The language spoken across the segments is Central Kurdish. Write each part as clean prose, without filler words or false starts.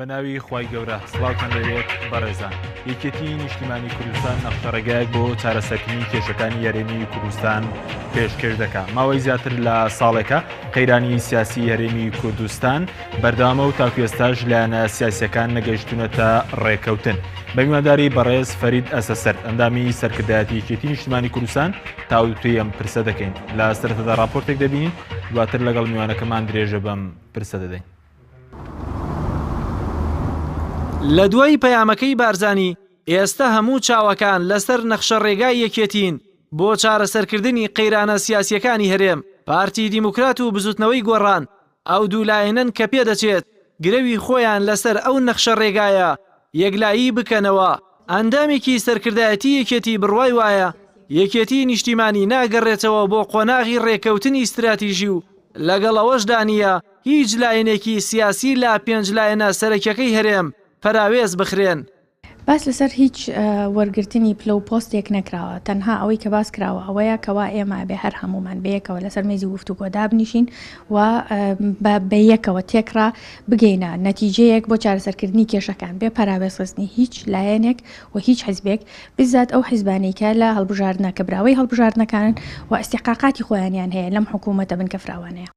بە ناوی خوای گەورە سڵاوتان لێبێت بەڕێزان. یەکێتی نیشتیمانی کوردستان نەخشەڕێگایەک بۆ چارەسەرکردنی کێشەکانی هەرێمی کوردستان پێشکێش دەکا. ماوەی زیاتر لە ساڵێکە قەیرانی سیاسی هەرێمی کوردستان بەردەوامە و تاکو ئێستاش لایەنە سیاسیەکان نەگەیشتونەتە ڕێکەوتن. بە میوانداری بەڕێز فەرید ئەسەسەرد ئەندامی سەرکردایەتی یەکێتی نیشتیمانی کوردستان تاوتوێی ئەم پرسە دەکەین. لە سەرەتادا ڕاپۆرتێک دەبینین دواتر لەگەڵ میوانەکەمان درێژە بەم پرسە دەدەین. لە دوای پەیامەکەی بارزانی، ئێستە هەموو چاوەکان لەسەر نەخشەڕێگای یەکێتین بۆ چارەسەرکردنی قەیرانە سیاسییەکانی هەرێم، پارتی دیموکرات و بزوتنەوەی گۆڕان ئەو دوو لایەنەن کە پێدەچێت گرەوی خۆیان لەسەر ئەو نەخشەڕێگایە یەکلایی بکەنەوە. ئەندامێکی سەرکردایەتی یەکێتی بڕوای وایە یەکێتی نیشتیمانی ناگەڕێتەوە بۆ قۆناغی ڕێککەوتنی ستراتیژی و لەگەڵ ئەوەشدا نییە هیچ لایەنێکی سیاسی لە پێنج لایەنە سەرەکیەکەی هەرێم پەراوێز بخرێن. باس لەسەر هیچ وەرگرتنی پلە و پۆستێک نەکراوە، تەنها ئەوەی کە باس کراوە ئەوەیە کەوا ئێمە ئەبێ هەر هەموومان بەیەکەوە لەسەر مێزی گفتوگۆ دابنیشین و بە بەیەکەوە تێکڕا بگەینە نەتیجەیەک بۆ چارەسەرکردنی کێشەکان بێ پەراوێزخستنی هیچ لایەنێک و هیچ حزبێک بزات ئەو حزبانەی کە لە هەڵبژاردنە کە براوەی هەڵبژاردنەکانن و ئیستیحقاقاتی خۆیانیان هەیە لەم حکوومەتە بنکە فراوانەیە.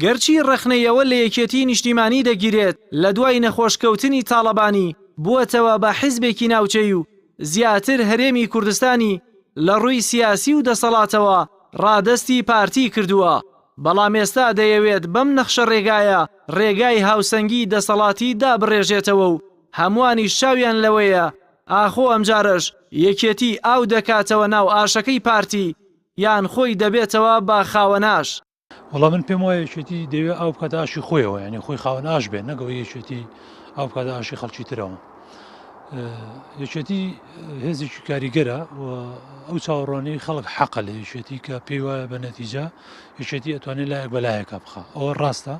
گەرچی ڕەخنەی ئەوە لە یەکێتیی نیشتیمانی دەگیرێت لە دوای نەخۆشکەوتنی تاڵەبانی بووەتەوە بە حیزبێکی ناوچەیی و زیاتر هەرێمی کوردستانی لە ڕووی سیاسی و دەسەڵاتەوە ڕادەستی پارتی کردووە، بەڵام ئێستا دەیەوێت بەم نەخشە ڕێگایە ڕێگای هاوسەنگی دەسەڵاتی دابڕێژێتەوە و هەمووانیش چاویان لەوەیە ئاخۆ ئەمجارەش یەکێتی ئاو دەکاتەوە ناو ئاشەکەی پارتی یان خۆی دەبێتەوە بە خاوەن ئاش. وەڵا من پێم وایە یەکێتی دەیەوێت ئاو بکاتە ئاشی خۆیەوە یعنی خۆی خاوەن ئاش بێت نەک ئەوەی یەکێتی ئاو بکاتە ئاشی خەڵکی ترەوە یەکێتی هێزێکی کاریگەرە و ئەو چاوەڕوانی خەڵک حەقە لە یەکێتی کە پێی وایە بە نەتیجە یەکێتی ئەتوانێت لایەک بە لایەکە بخە ئەوە ڕاستە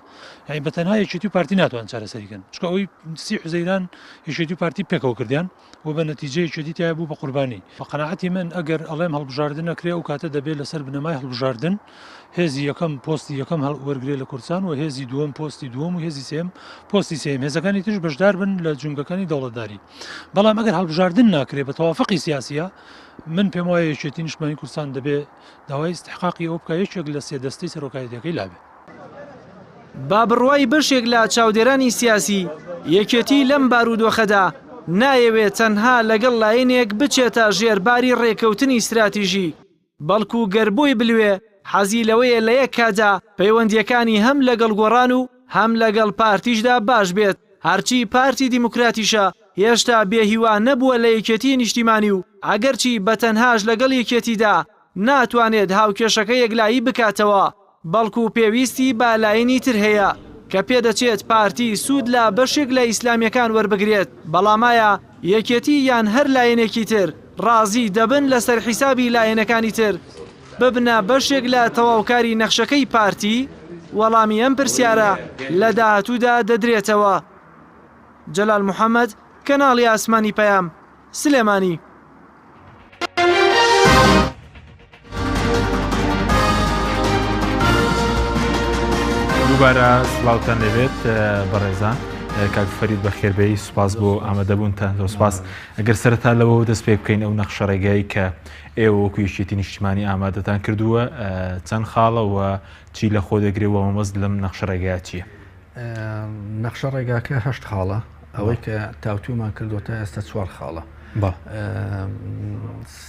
یعنی بە تەنها یەکێتی و پارتی ناتوان چارەسەری کەن چونکە ئەوەی سی حوزەیران یەکێتی و پارتی پێکەوە کردیان و بە نەتیجە یەکێتی تیا بوو بە قوربانی. بە قەناعەتی من ئەگەر ئەڵێم هەڵبژاردن نەکرێ ئەو کاتە دەبێ لەسەر بنەمای هەڵبژاردن هێزی یەکەم پۆستی یەکەم هەڵ وەرگرێ لە کوردستان و هێزی دووەم پۆستی دووەم و هێزی سێیەم پۆستی سێیەم هێزەکانی تریش بەشدار بن لە جومگەکانی دەوڵەتداری بەڵام ئەگەر هەڵبژاردن ناکرێ بە تەوافقی سیاسیە من پێم وایە یەکێتی نیشتمانی کوردستان دەبێ داوای ئیستحقاقی ئەوە بکا یەکێک لە سێ دەستەی سەرۆکایەتیەکەی لابێ. بە بڕوای بەشێک لە چاودێرانی سیاسی، یەکێتی لەم بارودۆخەدا نایەوێت تەنها لەگەڵ لایەنێک بچێتە ژێر باری ڕێککەوتنی ستراتیژی، بەڵکو گەر بۆی بلوێ حەزی لەوەیە لە یەک کاتدا پەیوەندییەکانی هەم لەگەڵ گۆڕان و هەم لەگەڵ پارتیشدا باش بێت، هەرچی پارتی دیموکراتیشە هێشتا بێ هیوا نەبووە لە یەکێتی نیشتیمانی و ئەگەرچی بە تەنهاش لەگەڵ یەکێتیدا ناتوانێت هاوکێشەکە یەکلایی بکاتەوە، بەڵکو پێویستی بە لایەنی تر هەیە، کە پێدەچێت پارتی سوود لە بەشێک لە ئیسلامییەکان وەربگرێت، بەڵام ئایا یەکێتی یان هەر لایەنێکی تر ڕازی دەبن لەسەر حیسابی لایەنەکانی تر ببنە بەشێک لە تەواوکاری نەخشەکەی پارتی؟ وەڵامی ئەم پرسیارە لە داهاتوودا دەدرێتەوە. جەلال محەمەد، کەناڵی ئاسمانی پەیام، سلێمانی. دووبارە سڵاوتان لێبێت بەڕێزان کاک فەرید بەخێربێی سوپاس بۆ ئامادەبوونتان زۆر سوپاس ئەگەر سەرەتا لەوە دەست پێ بکەین ئەو نەخشە ڕێگای کە ئێوە وەکو یەکێتی نیشتیمانی ئامادەتان کردووە چەند خاڵە و چی لە خۆ دەگرێ و مەبەست لەم نەخشە ڕێگا چییە؟ نەخشە ڕێگاکە هەشت خاڵە ئەوەی کە تاوتوێمان کردووە تا ئێستا چوار خاڵە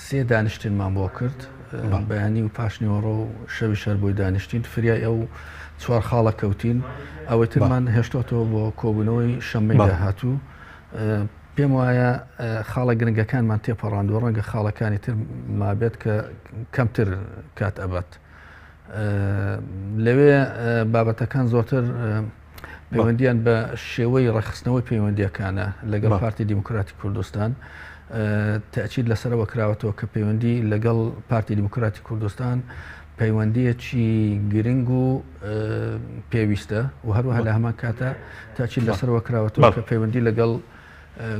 سێ دانیشتنمان بۆ کرد بەیانی و پاشنیوەڕۆ و شەوی شەر بۆی دانیشتین فریای ئەو چوار خاڵە کەوتین ئەوەی ترمان هێشتۆتەوە بۆ کۆبوونەوەی شەممەی داهاتوو پێم وایە خاڵە گرنگەکانمان تێپەڕاندووە ڕەنگە خاڵەکانی تر مابێت کە کەمتر کات ئەبات. لەوێ بابەتەکان زۆرتر پەیوەندیان بە شێوەی ڕێکخستنەوەی پەیوەندیەکانە لەگەڵ پارتی دیموکراتی کوردستان تەچیت لەسەرەوە کراوەتەوە کە پەیوەندی لەگەڵ پارتی دیموکراتی کوردستان پەیوەندیەکی گرنگ و پێویستە و هەروەها لە هەمان کاتە تاچیت لەسەرەوە کراوەتەوە کە پەیوەندی لەگەڵ.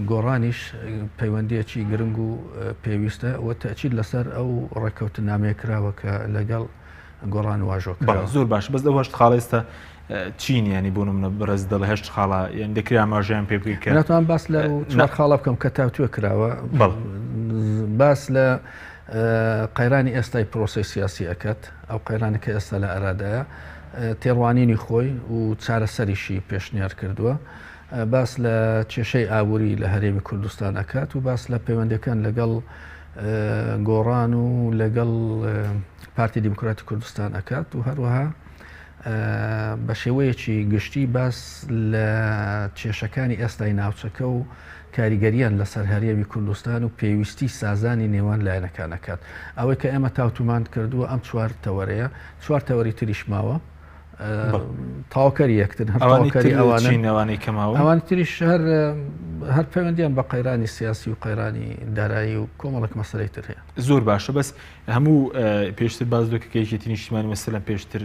گۆڕانیش پەیوەندیەکی گرنگ و پێویستە و تەئکید لەسەر ئەو ڕێککەوتنامەیە کراوە کە لەگەڵ گۆڕان واژۆ کراوە. زۆر باش بەس ئەو هەشت خاڵە ئێستا چین ینی بۆ نمونە بەڕێز دەڵێ هەشت خاڵە یان دەکرێ ئاماژەیان پێ بکەیت کە ناتوانم باس لە چوار خاڵە بکەم کە تاوتوێ کراوە باس لە قەیرانی ئێستای پرۆسەی سیاسی ئەکات ئەو قەیرانە کە ئێستا لە ئارادایە تێڕوانینی خۆی و چارەسەریشی پێشنیار کردووە باس لە کێشەی ئابووری لە هەرێمی کوردستان ئەکات و باس لە پەیوەندەکان لەگەڵ گۆڕان و لەگەڵ پارتی دیموکراتی کوردستان ئەکات و هەروەها بە شێوەیەکی گشتی باس لە کێشەکانی ئێستای ناوچەکە و کاریگەریان لەسەر هەرێمی کوردستان و پێویستی سازانی نێوان لایەنەکان ئەکات. ئەوەی کە ئێمە تاوتومان کردووە ئەم چوار تەوەرەیە، چوار تەوەری تریش ماوە تەواوکەری یەکترن، هەر تەواوکەری ئەوانن. ئەوانەی کە ماون؟ ئەوانی تریش هەر هەر پەیوەندیان بە قەیرانی سیاسی و قەیرانی دارایی و کۆمەڵێک مەسەلەی تر هەیە. زۆر باشە بەس هەموو پێشتر باس دەکە کە یەکێتی نیشتیمانی مەسەلەن پێشتر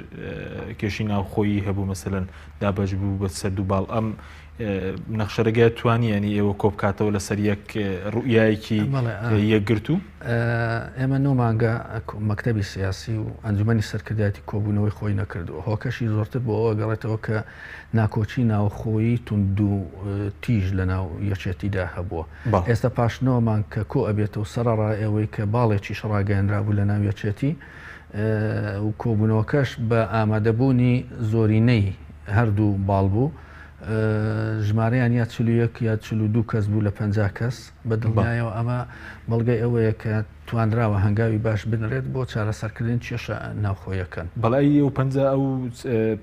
کێشەی ناوخۆیی هەبوو مەسەلەن دابەش بوو بە سەر دوو باڵ ئەم نەخشەرەگە توانی ینی ئێوە کۆبکاتەوە لەسەر یەک ڕوئیایەکی یەکگرتوو؟ ئێمە نۆ مانگە مەکتەبی سیاسی و ئەنجومەنی سەرکردایەتی کۆبوونەوەی خۆی نەکردووە هۆکەشی زۆرتر بۆ ئەوە گەڕێتەوە کە ناکۆکی ناوخۆیی توند و تیژ لە ناو یەکێتیدا هەبووە ئێستا پاش نۆ مانگ کە کۆ ئەبێتەوە سەرەڕای ئەوەی کە باڵێکیش ڕاگەیەنرابوو لە ناو یەکێتی و کۆبوونەوەکەش بە ئامادەبوونی زۆرینەی هەردوو باڵ بوو ژمارەیان یا 41 یا 42 کەس بوو لە 50 کەس بە دڵنیایەوە ئەمە بەڵگەی ئەوەیە کە توانراوە هەنگاوی باش بنرێت بۆ چارەسەرکردن کێشە ناوخۆیەکان. بەڵێ ئەی ئەو پەنجا ئەو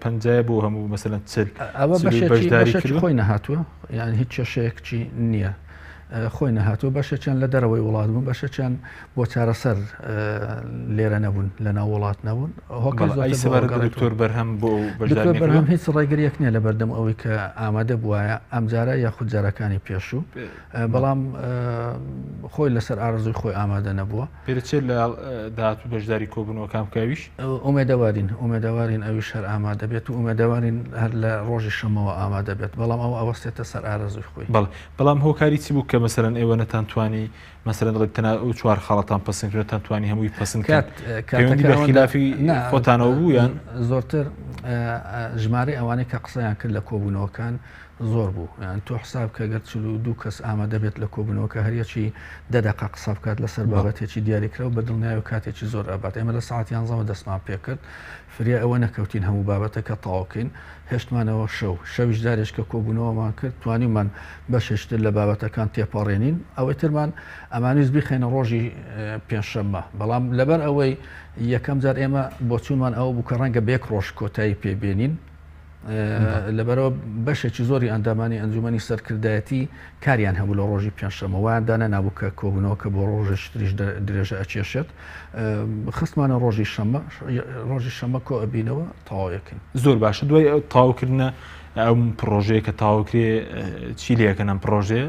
پەنجایە بۆ هەموو مەسەلەن چل ئەوە بەشێکی بەشێکی خۆی نەهاتووە یان هیچ کێشەیەکچی نییە خۆی نەهاتووە بەشێکیان لە دەرەوەی وڵات بوون بەشێکیان بۆ چارەسەر لێرە نەبوون لە ناو وڵات نەبوون هۆکار سەبارەت بە دکتۆر بەرهەم بۆ دکتۆر بەرهەم هیچ ڕێگریەک نییە لە بەردەم ئەوەی کە ئامادە بوایە ئەمجارە یاخود جارەکانی پێشوو بەڵام خۆی لەسەر ئارەزووی خۆی ئامادە نەبووە. پێدەچێت لە داهاتوو بەشداری کۆبوونەوەکان بکە ئەویش؟ ئومێدەوارین، ئومێدەوارین ئەویش هەر ئامادە بێت و ئومێدەوارین هەر لە ڕۆژی شەممەوە ئامادە بێت، بەڵام ئەوە ئەوەستێتە سەر ئارەزووی خۆی. بەڵێ، بەڵام هۆکاری چی بوو کە مەسەلەن ئێوە نەتانتوانی مەسەلەن دەڵێت تەنها ئەو چوار خاڵەتان پەسند کرد نەتانتوانی هەمووی پەسند بکەن؟ پەیوەندی بە خیلافی خۆتانەوە بوو یان؟ زۆرتر ژمارەی ئەوانەی کە قسەیان کرد لە کۆبوونەوەکان زۆر بوو یان تۆ حساب کە گەر 42 کەس ئامادە بێت لە کۆبوونەوەکە هەریەکی دە دەقە قسە بکات لەسەر بابەتێکی دیاریکراو بە دڵنیایەوە کاتێکی زۆر ئەبات ئێمە لە سەعات یانزەوە دەستمان پێکرد فریای ئەوە نەکەوتین هەموو بابەتەکە تەواو کەین هێشتمانەوە شەو شەویش جارێک کە کۆبوونەوەمان کرد توانیمان بەشێکتر لە بابەتەکان تێپەڕێنین ئەوەی ترمان ئەمانویست بیخەینە ڕۆژی پێنجشەممە بەڵام لەبەر ئەوەی یەکەم جار ئێمە بۆچوونمان ئەوە بوو کە ڕەنگە بە یەک ڕۆژ کۆتایی پێبێنین لەبەرئەوە بەشێکی زۆری ئەندامانی ئەنجومەنی سەرکردایەتی کاریان هەبوو لە ڕۆژی پێنجشەممە وایان دانەنابوو کە کۆبوونەوەکە بۆ ڕۆژێکی تریش درێژە ئەکێشێت خستمانە ڕۆژی شەممە ڕۆژی شەممە کۆ ئەبینەوە تەواوەکەین. زۆر باشە دوای تەواوکردنە ئەم پڕۆژەیە کە تەواوکرێ چی لەکەن ئەم پڕۆژەیە؟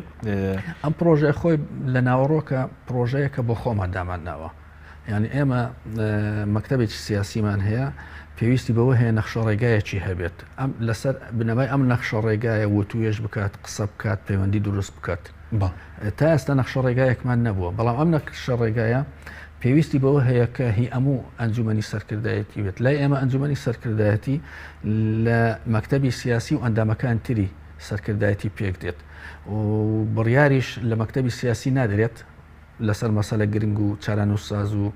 ئەم پڕۆژەیە خۆی لە ناوەڕۆکە پڕۆژەیەکە بۆ خۆمان دامان ناوە. یانی ئێمە مەکتەبێکی سیاسیمان هەیە پێویستی بەوە هەیە نەخشە ڕێگایەکی هەبێت ئەم لەسەر بنەمای ئەم نەخشە ڕێگایە وتوێژ بکات قسە بکات پەیوەندی دروست بکات تا ئێستا نەخشە ڕێگایەکمان نەبووە بەڵام ئەم نەخشە ڕێگایە پێویستی بەوە هەیە کە هی ئەموو ئەنجومەنی سەرکردایەتی بێت لای ئێمە ئەنجومەنی سەرکردایەتی لە مەکتەبی سیاسی و ئەندامەکان تری سەرکردایەتی پێک دێت و بڕیاریش لە مەکتەبی سیاسی نادرێت لەسەر مەسەلە گرنگ و چارەنووسساز و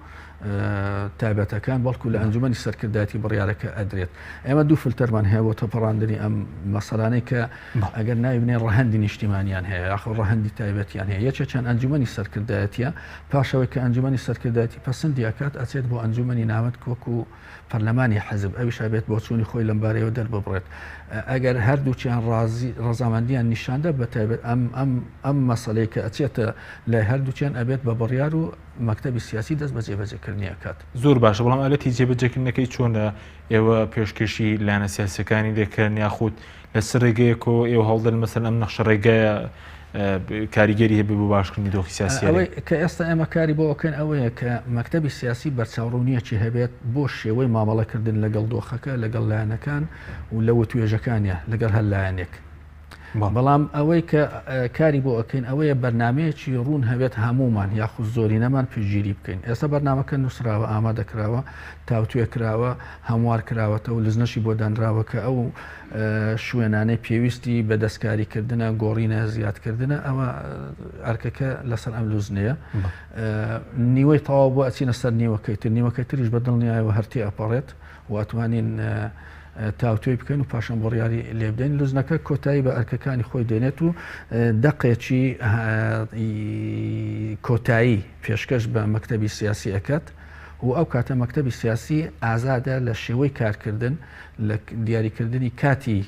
تایبەتەکان، بەڵکو لە ئەنجومەنی سەرکردایەتی بڕیارەکە ئەدرێت. ئێمە دوو فلتەرمان هەیە بۆ تێپەڕاندنی ئەم مەسەلانەی کە ئەگەر ناوی بنێین ڕەهەندی نیشتیمانیان هەیە یاخود ڕەهەندی تایبەتیان هەیە. یەکێکیان ئەنجومەنی سەرکردایەتیە، پاش ئەوەی کە ئەنجومەنی سەرکردایەتی پەسندی ئەکات ئەچێت بۆ ئەنجومەنی ناوەند وەکو پەرلەمانی حزب ئەویش ئەبێت بۆچوونی خۆی لەمبارەیەوە دەرببڕێت. ئەگەر هەردووکیان ڕازی ڕەزامەندیان نیشاندا بە تایبەت ئەم ئەم ئەم مەسەلەی کە ئەچێتە لای هەردووکیان ئەبێت بە بڕیار و مەکتەبی سیاسی دەست بە جێبەجێکردنی ئەکات. زۆر باشە بەڵام ئالەتی جێبەجێکردنەکەی چۆنە ئێوە پێشکێشی لایەنە سیاسیەکانی دەکەن یاخود لە چ ڕێگەیەکەوە ئێوە هەوڵدەن مەسەلەن ئەم نەخشە ڕێگایە کاریگەری هەبێ بۆ باشکردنی دۆخی سیاسی ئەوەی کە ئێستا ئێمە کاری بۆ ئەکەین ئەوەیە کە مەکتەبی سیاسی بەرچاوڕوونیەکی هەبێت بۆ شێوەی مامەڵەکردن لەگەڵ دۆخەکە لەگەڵ لایەنەکان و لە وتوێژەکانیا لەگەڵ هەر لایەنێک. بەڵام ئەوەی کە کاری بۆ ئەکەین ئەوەیە بەرنمەیەکی ڕوون هەبێت هەمومان یاخود زۆرینەمان پشتگیری بکەین. ئێستا بەرنامەکە نووسراوە، ئامادە کراوە، تاوتوێ کراوە، هەموار کراوەتەوە، لجنەشی بۆ دانراوە کە ئەو شوێنانەی پێویستی بە دەستکاریکردنە، گۆڕینە، زیادکردنە، ئەوە ئەرکەکە لەسەر ئەم لوزنەیە. نیوەی تەواو بووە ئەچینە سەر نیوەکەی تر، نیوەکەی تریش بە دڵنیایەوە هەر تێئەپەڕێت و ئەتوانین تاوتوێی بکەین و پاشان بڕیاری لێ بدەین. لوزنەکە کۆتایی بە ئەرکەکانی خۆی دێنێت و دەقێکی کۆتایی پێشکەش بە مەکتەبی سیاسی ئەکات و ئەو کاتە مەکتەبی سیاسی ئازادە لە شێوەی کارکردن لە دیاریکردنی کاتی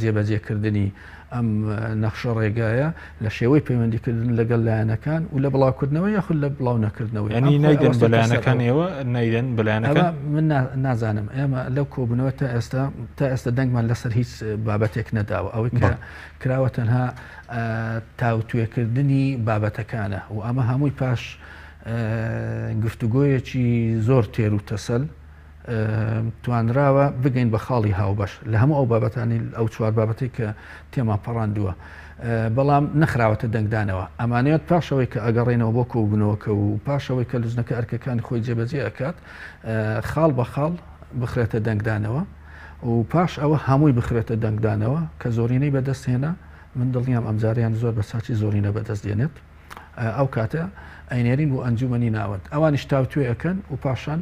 جێبەجێکردنی ئەم نەخشە ڕێگایە لە شێوەی پەیوەندیکردن لەگەڵ لایەنەکان و لە بڵاوکردنەوە یاخود لە بڵاو نەکردنەوەی. یانی نایدەن بە لایەنەکان ئێوە نایدەن بە لایەنەکان؟ من نازانم ئێمە لەو کۆبوونەوە تا ئێستا تا ئێستا دەنگمان لەسەر هیچ بابەتێک نەداوە ئەوەی کە کراوە تەنها تاوتوێکردنی بابەتەکانە و ئەمە هەمووی پاش گفتوگۆیەکی زۆر تێر و تەسەل توانراوە بگەین بە خاڵی هاوبەش لە هەموو ئەو بابەتانی ئەو چوار بابەتەی کە تێمان پەڕاندووە بەڵام نەخراوەتە دەنگدانەوە ئەمانەوێت پاشەوەی کە ئەگەڕێنەوە بۆ کۆبوونەوەکە و پاشەوەی کە لجنەکە ئەرکەکانی خۆی جێبەجێ ئەکات خاڵ بە خاڵ بخرێتە دەنگدانەوە و پاش ئەوە هەمووی بخرێتە دەنگدانەوە کە زۆرینەی بەدەست هێنا من دڵنیام ئەمجاریان زۆر بە ساچی زۆرینە بەدەست دێنێت. ئەو کاتە ئەینێرین بۆ ئەنجومەنی ناوەند ئەوانیش تاوتوێ ئەکەن و پاشان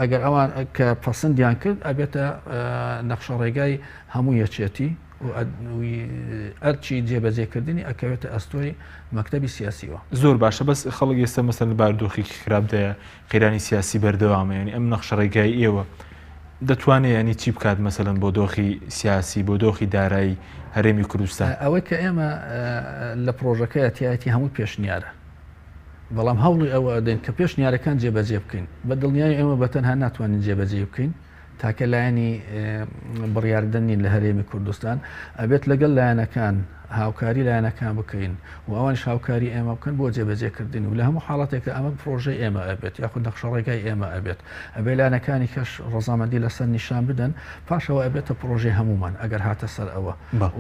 ئەگەر ئەوان کە پەسەندیان کرد ئەبێتە نەخشە ڕێگای هەموو یەکێتی ئەرچی جێبەجێکردنی ئەکەوێتە ئەستۆی مەکتەبی سیاسیوە. زۆر باشە بەس خەڵک ئێستا مەسەلەن لە بارودۆخێکی خراپدایە قەیرانی سیاسی بەردەوامە یانی ئەم نەخشە ڕێگای ئێوە دەتوانێت ینی چی بکات مەسەلەن بۆ دۆخی سیاسی بۆ دۆخی دارایی هەرێمی کوردستان؟ ئەوەی کە ئێمە لە پرۆژەکەیە تایەتی هەموو پێشنیارە بەڵام هەوڵی ئەوە ئەدەین کە پێشنیارەکان جێبەجێ بکەین بە دڵنیایی ئێمە بە تەنها ناتوانین جێبەجێ بکەین تاکە لایەنی بڕیاردەر نین لە هەرێمی کوردستان، ئەبێت لەگەڵ لایەنەکان هاوکاری لایەنەکان بکەین و ئەوانیش هاوکاری ئێمە بکەن بۆ جێبەجێکردنی و لە هەموو حاڵەتێکدا ئەمە پرۆژەی ئێمە ئەبێت یاخود نەخشەڕێگای ئێمە ئەبێت ئەبێ لایەنەکانی کەش ڕەزامەندی لەسەر نیشان بدەن پاشەوە ئەبێتە پرۆژەی هەمومان ئەگەر هاتە سەر ئەوە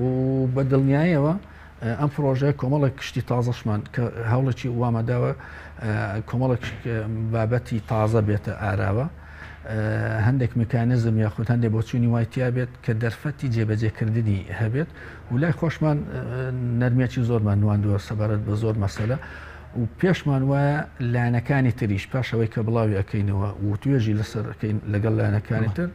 و بە دڵنیایەوە ئەم پڕۆژەیە کۆمەڵێک شتی تازەشمان کە هەوڵێکی وامان داوە کۆمەڵێک بابەتی تازە بێتە ئاراوە هەندێک میکانزم یاخود هەندێک بۆچوونی وای تیا بێت کە دەرفەتی جێبەجێکردنی هەبێت و لای خۆشمان نەرمیەکی زۆرمان نواندووە سەبارەت بە زۆر مەسەلە و پێشمان وایە لایەنەکانی تریش پاش ئەوەی کە بڵاوی ئەکەینەوە و توێژی لەسەر ئەکەین لەگەڵ لایەنەکانی تر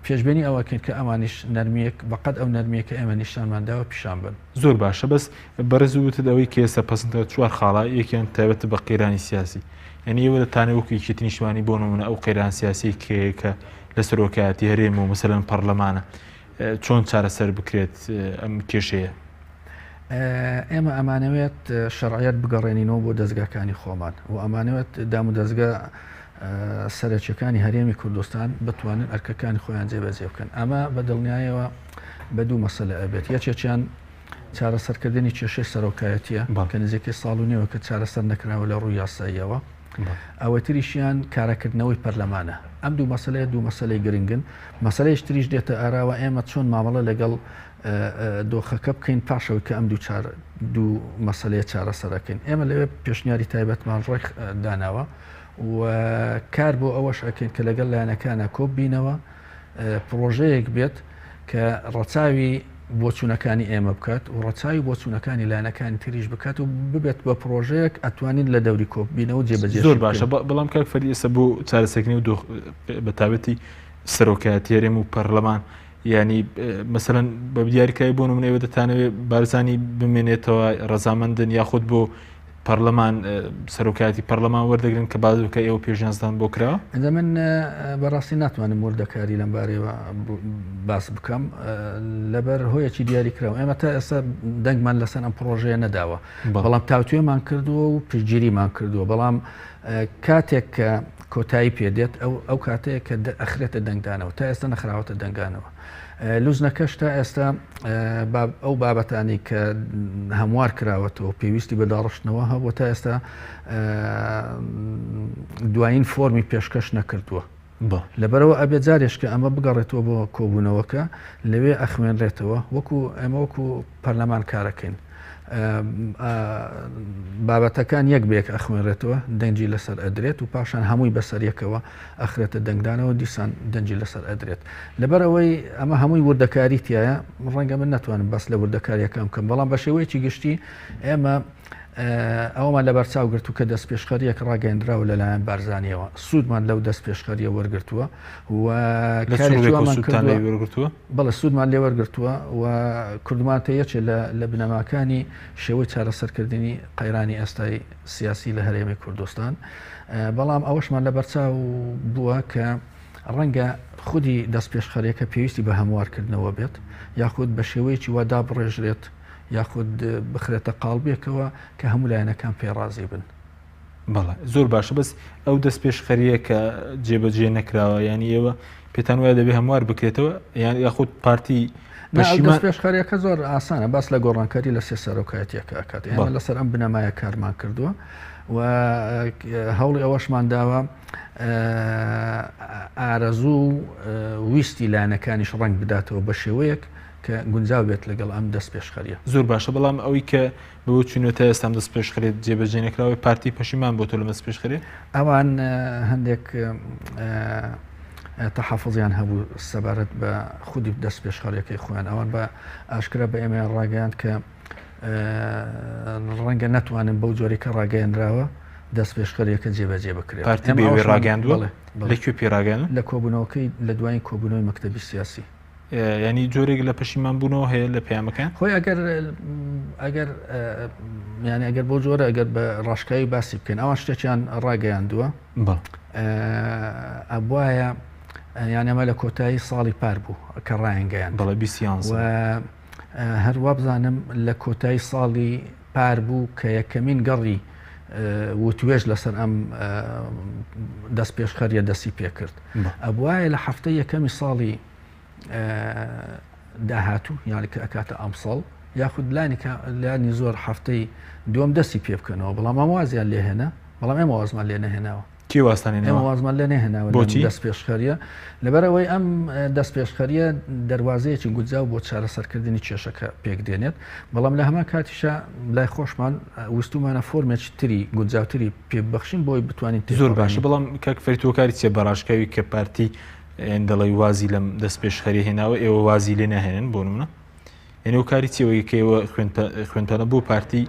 پێشبێنی ئەوە کەین کە ئەوانیش نەرمیەک بەقەد ئەو نەرمیە کە ئێمە نیشانمان داوە پیشان بن. زۆر باشە بەس بەڕێز وتت ئەوەی کە ئێستا پەسندە چوار خاڵە یەکیان تایبەتە بە قەیرانی سیاسی یعنی ئێوە دەتانەوێت وەکو یەکێتی نیشتمانی بۆ نمونە ئەو قەیران سیاسی کە کە لە سەرۆکایەتی هەرێم و مەسەلەن پەرلەمانە چۆن چارەسەر بکرێت ئەم کێشەیە؟ ئێمە ئەمانەوێت شەرعیەت بگەڕێنینەوە بۆ دەزگاکانی خۆمان و ئەمانەوێت دامودەزگا سەرەکیەکانی هەرێمی کوردستان بتوانن ئەرکەکانی خۆیان جێبەجێ بکەن. ئەمە بە دڵنیایەوە بە دوو مەسەلە ئەبێت، یەکێکیان چارەسەرکردنی کێشەی سەرۆکایەتیە کە نزیکەی ساڵ و نێوە کە چارەسەر نەکراوە لە ڕووی یاساییەوە. ئەوەی تریشیان کاراکردنەوەی پەرلەمانە. ئەم دوو مەسەلەیە دوو مەسەلەی گرنگن. مەسەلەیش تریش دێتە ئاراوە ئێمە چۆن مامەڵە لەگەڵ دۆخەکە بکەین پاش ئەوەی کە ئەم دوو چار دوو مەسەلەیە چارەسەر ئەکەین. ئێمە لەوێ پێشنیاری تایبەتمان ڕێک داناوە و کار بۆ ئەوەش ئەکەین کە لەگەڵ لایەنەکانە کۆببینەوە پڕۆژەیەک بێت کە ڕەچاوی بۆچوونەکانی ئێمە بکات و ڕەچاوی بۆچوونەکانی لایەنەکانی تریش بکات و ببێت بە پڕۆژەیەک ئەتوانین لە دەوری کۆببینەوە جێبەجێ زۆر باشە بەڵام کاک فەری ئێستا بۆ چارەسەرکردنی و دۆخ بە تایبەتی سەرۆکایەتی هەرێم و پەرلەمان یعنی مەسەلەن بە دیاریکراوی بۆ نمونە ئێوە دەتانەوێت بارزانی بمێنێتەوە ڕەزامەندن یاخود بۆ پەرلەمان سەرۆکایەتی پەرلەمان وەردەگرن کە بازوکە ئێوە پێشنیازتان بۆ کراوە؟ ئینجا من بەڕاستی ناتوانم وردەکاری لەم بارەیەوە باس بکەم لەبەر هۆیەکی دیاری کراوە ئێمە تا ئێستا دەنگمان لەسەر ئەم پڕۆژەیە نەداوە بەڵام تاوتوێمان کردووە و پشتگیریمان کردووە بەڵام کاتێک کە کۆتایی پێدێت ئەو ئەو کاتەیە کە ئەخرێتە دەنگدانەوە تا ئێستا نەخراوەتە دەنگانەوە لوجنەکەش تا ئێستا ئەو بابەتانەی کە هەموار کراوەتەوە پێویستی بە داڕشتنەوە هەبوو تا ئێستا دوایین فۆرمی پێشکەش نەکردووە. لەبەرئەوە ئەبێ جارێش کە ئەمە بگەڕێتەوە بۆ کۆبوونەوەکە لەوێ ئەخوێنرێتەوە وەکو ئێمە وەکو پەرلەمان کارەکەین بابەتەکان یەک بە یەک ئەخوێنرێتەوە دەنگی لەسەر ئەدرێت و پاشان هەمووی بەسەر یەکەوە ئەخرێتە دەنگدانەوە دیسان دەنگی لەسەر ئەدرێت لەبەر ئەوەی ئەمە هەمووی وردەکاری تایە ڕەنگە من نەتوانم بەس لە وردەکاریەکان بکەم بەڵام بە شێوەیەکی گشتی ئێمە ئەوەمان لەبەرچاو گرتوو کە دەستپێشخەرییەک ڕاگەیەندراوە لەلایەن بارزانییەوە، سوودمان لەو دەستپێشخەرییە وەرگرتووە و لە چ کارێکی ڕووێکەوە وامان سوودتان کردووە، لێی وەرگرتووە؟ بەڵێ سوودمان لێ وەرگرتووە و کردوومانەتە یەکێ لە لە بنەماکانی شێوەی چارەسەرکردنی قەیرانی ئێستای سیاسی لە هەرێمی کوردستان. بەڵام ئەوەشمان لەبەرچاو بووە کە ڕەنگە خودی دەستپێشخەرییەکە پێویستی بە هەموارکردنەوە بێت یاخود بە شێوەیەکی وا دابڕێژرێت یاخود بخرێتە قاڵبێکەوە کە هەموو لایەنەکان پێی ڕازی بن. بەڵێ زۆر باشە بەس ئەو دەست پێشخەریە کە جێبەجێ نەکراوە یانی ئێوە پێتان وایە دەبێ هەموار بکرێتەوە یان یاخود پارتی پەشیمان پێشخەریەکە زۆر ئاسانە باس لە گۆڕانکاری لە سێ سەرۆکایەتیەکە ئەکات ئێمە لەسەر ئەم بنەمایە کارمان کردووە و هەوڵی ئەوەشمان داوە ئارەزوو و ویستی لایەنەکانیش ڕەنگ بداتەوە بە شێوەیەک کە گونجاو بێت لەگەڵ ئەم دەستپێشخەریە. زۆر باشە بەڵام ئەوەی کە بەوە چوینەوە تا ئێستا ئەم دەستپێشخەریە جێبەجێ نەکراوە پارتی پەشیمان بۆتەوە لەم دەستپێشخەریە؟ ئەوان هەندێک تەحەفوزیان هەبوو سەبارەت بە خودی دەستپێشخەریەکەی خۆیان ئەوان بە ئاشکرا بە ئێمەیان ڕاگەیاند کە ڕەنگە نەتوانن بەو جۆرەی کە ڕاگەیەنراوە دەستپێشخەریەکە جێبەجێ بکرێت. پارتی بە ئێوەی ڕاگەیاندووە؟ لە کوێ پێی ڕاگەیاندن؟ لە کۆبوونەوەکەی لە دوایین کۆبوونەوەی مەکتەبی سیاسی. یانی جۆرێک لە پەشیمان بوونەوە هەیە لە پەیامەکان؟ خۆی ئەگەر ئەگەر یانی ئەگەر بۆ جۆرە ئەگەر بە ڕاشکاوی باسی بکەین ئەوان شتێکیان ڕاگەیاندووە ئەبواە یان ئەمە لە کۆتایی ساڵی پار بوو کە ڕایانگەیان بەڵێ بیسیان هەر وابزانم لە کۆتایی ساڵی پار بوو کە یەکەمین گەڕی وتوێژ لەسەر ئەم دەستپێشخەریە دەستی پێکرد. ئەبوایە لە هەفتەی یەکەمی ساڵی داهاتوو یانی کە ئەکاتە ئەمساڵ یاخود لانی لانی زۆر هەفتەی دووەم دەستی پێ بکەنەوە بەڵام ئەم وازیان لێهێنا بەڵام ئێمە وازمان لێ نەهێناوە. کێ وازتان هێناوە؟ ئێمە وازمان لێ نەهێناوە لەم بۆچی؟ دەستپێشخەرییە، لەبەرئەوەی ئەم دەستپێشخەرییە دەروازەیەکی گونجاو بۆ چارەسەرکردنی کێشەکە پێکدێنێت، بەڵام لە هەمان کاتیشا لای خۆشمان ویستوومانە فۆرمێکی تری گونجاوتری پێ ببەخشین بۆی بتوانین زۆر باشە تێپەڕێنین. بەڵام کاک فەرید هۆکاری چیە بە ڕاشکاوی کە پارتی دەڵێی وازی لەم دەستپێشخەریە هێناوە ئێوە وازی لێ ناهێنن بۆ نمونە؟ یعنی هۆکاری چیە ئەوەی کە ئێوە خوێنتانە بۆ پارتی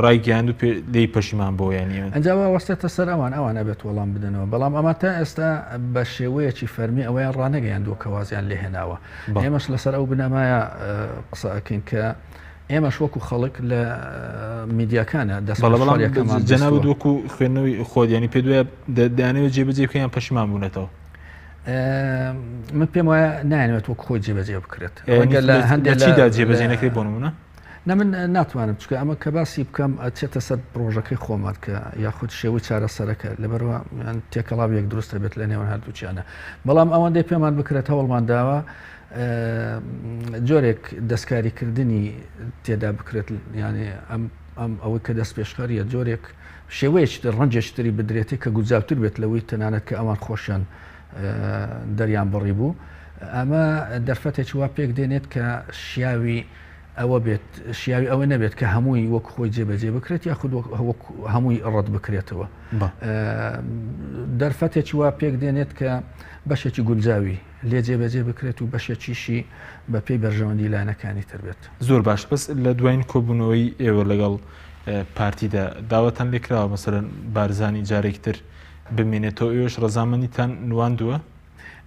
ڕایگەیاند و لێی پەشیمان بۆ یعنی ئەنجا وا وەستێتە سەر ئەوان ئەوان ئەبێت وەڵام بدەنەوە بەڵام ئەمە تا ئێستا بە شێوەیەکی فەرمی ئەوەیان ڕانەگەیاندووە کە وازیان لێ هێناوە ئێمەش لەسەر ئەو بنەمایە قسە ئەکەین کە ئێمەش وەکو خەڵک لە میدیاکانە دەست بەڵام جەنابت وەکو خوێندنەوەی خۆت ینی پێ دوایە دەیانەوێت جێبەجێ بکەن یان پەشیمان بوونەتەوە من پێم وایە نایەنێت وەک خۆی جێبەجێ بکرێت ڕەنگە لە هەندێک چیدا جێبەجێ نەکرێت بۆ نمونە نە من ناتوانم چکە ئەمە کە باسی بکەم ئەچێتە سەر پرۆژەکەی خۆمان کە یاخود شێوەی چارەسەرەکە لەبەرەوە تێکەڵاو یەک دروستە بێت لە نێوان هەردووچیانە بەڵام ئەوەندەی پێمان بکرێت هەوڵمان داوە جۆرێک دەستکاریکردنی تێدا بکرێت یانێ ئەم ئەم ئەوەی کە دەست پێشخەریە جۆرێک شێوەیەکی تر ڕەنگێکی تری بدرێتێ کە گونجاوتر بێت لەوەی تەنانەت کە ئەوان خۆشیان دەریان بڕی بوو ئەمە دەرفەتێکی وا پێک دێنێت کە شیاوی ئەوە بێت شیاوی ئەوە نەبێت کە هەمووی وەک خۆی جێبەجێ بکرێت یاخود وەک هەمووی ڕەت بکرێتەوە دەرفەتێکی وا پێک دێنێت کە بەشێکی گونجاوی لێ جێبەجێ بکرێت و بەشێکیشی بە پێی بەرژەوەندی لایەنەکانی تر بێت. زۆر باش بەس لە دواین کۆبوونەوەی ئێوە لەگەڵ پارتیدا داواتان لێکراوە مەسەلەن بارزانی جارێکی تر بمێنێتەوە ئێوەش ڕەزامەندیتان نواندووە؟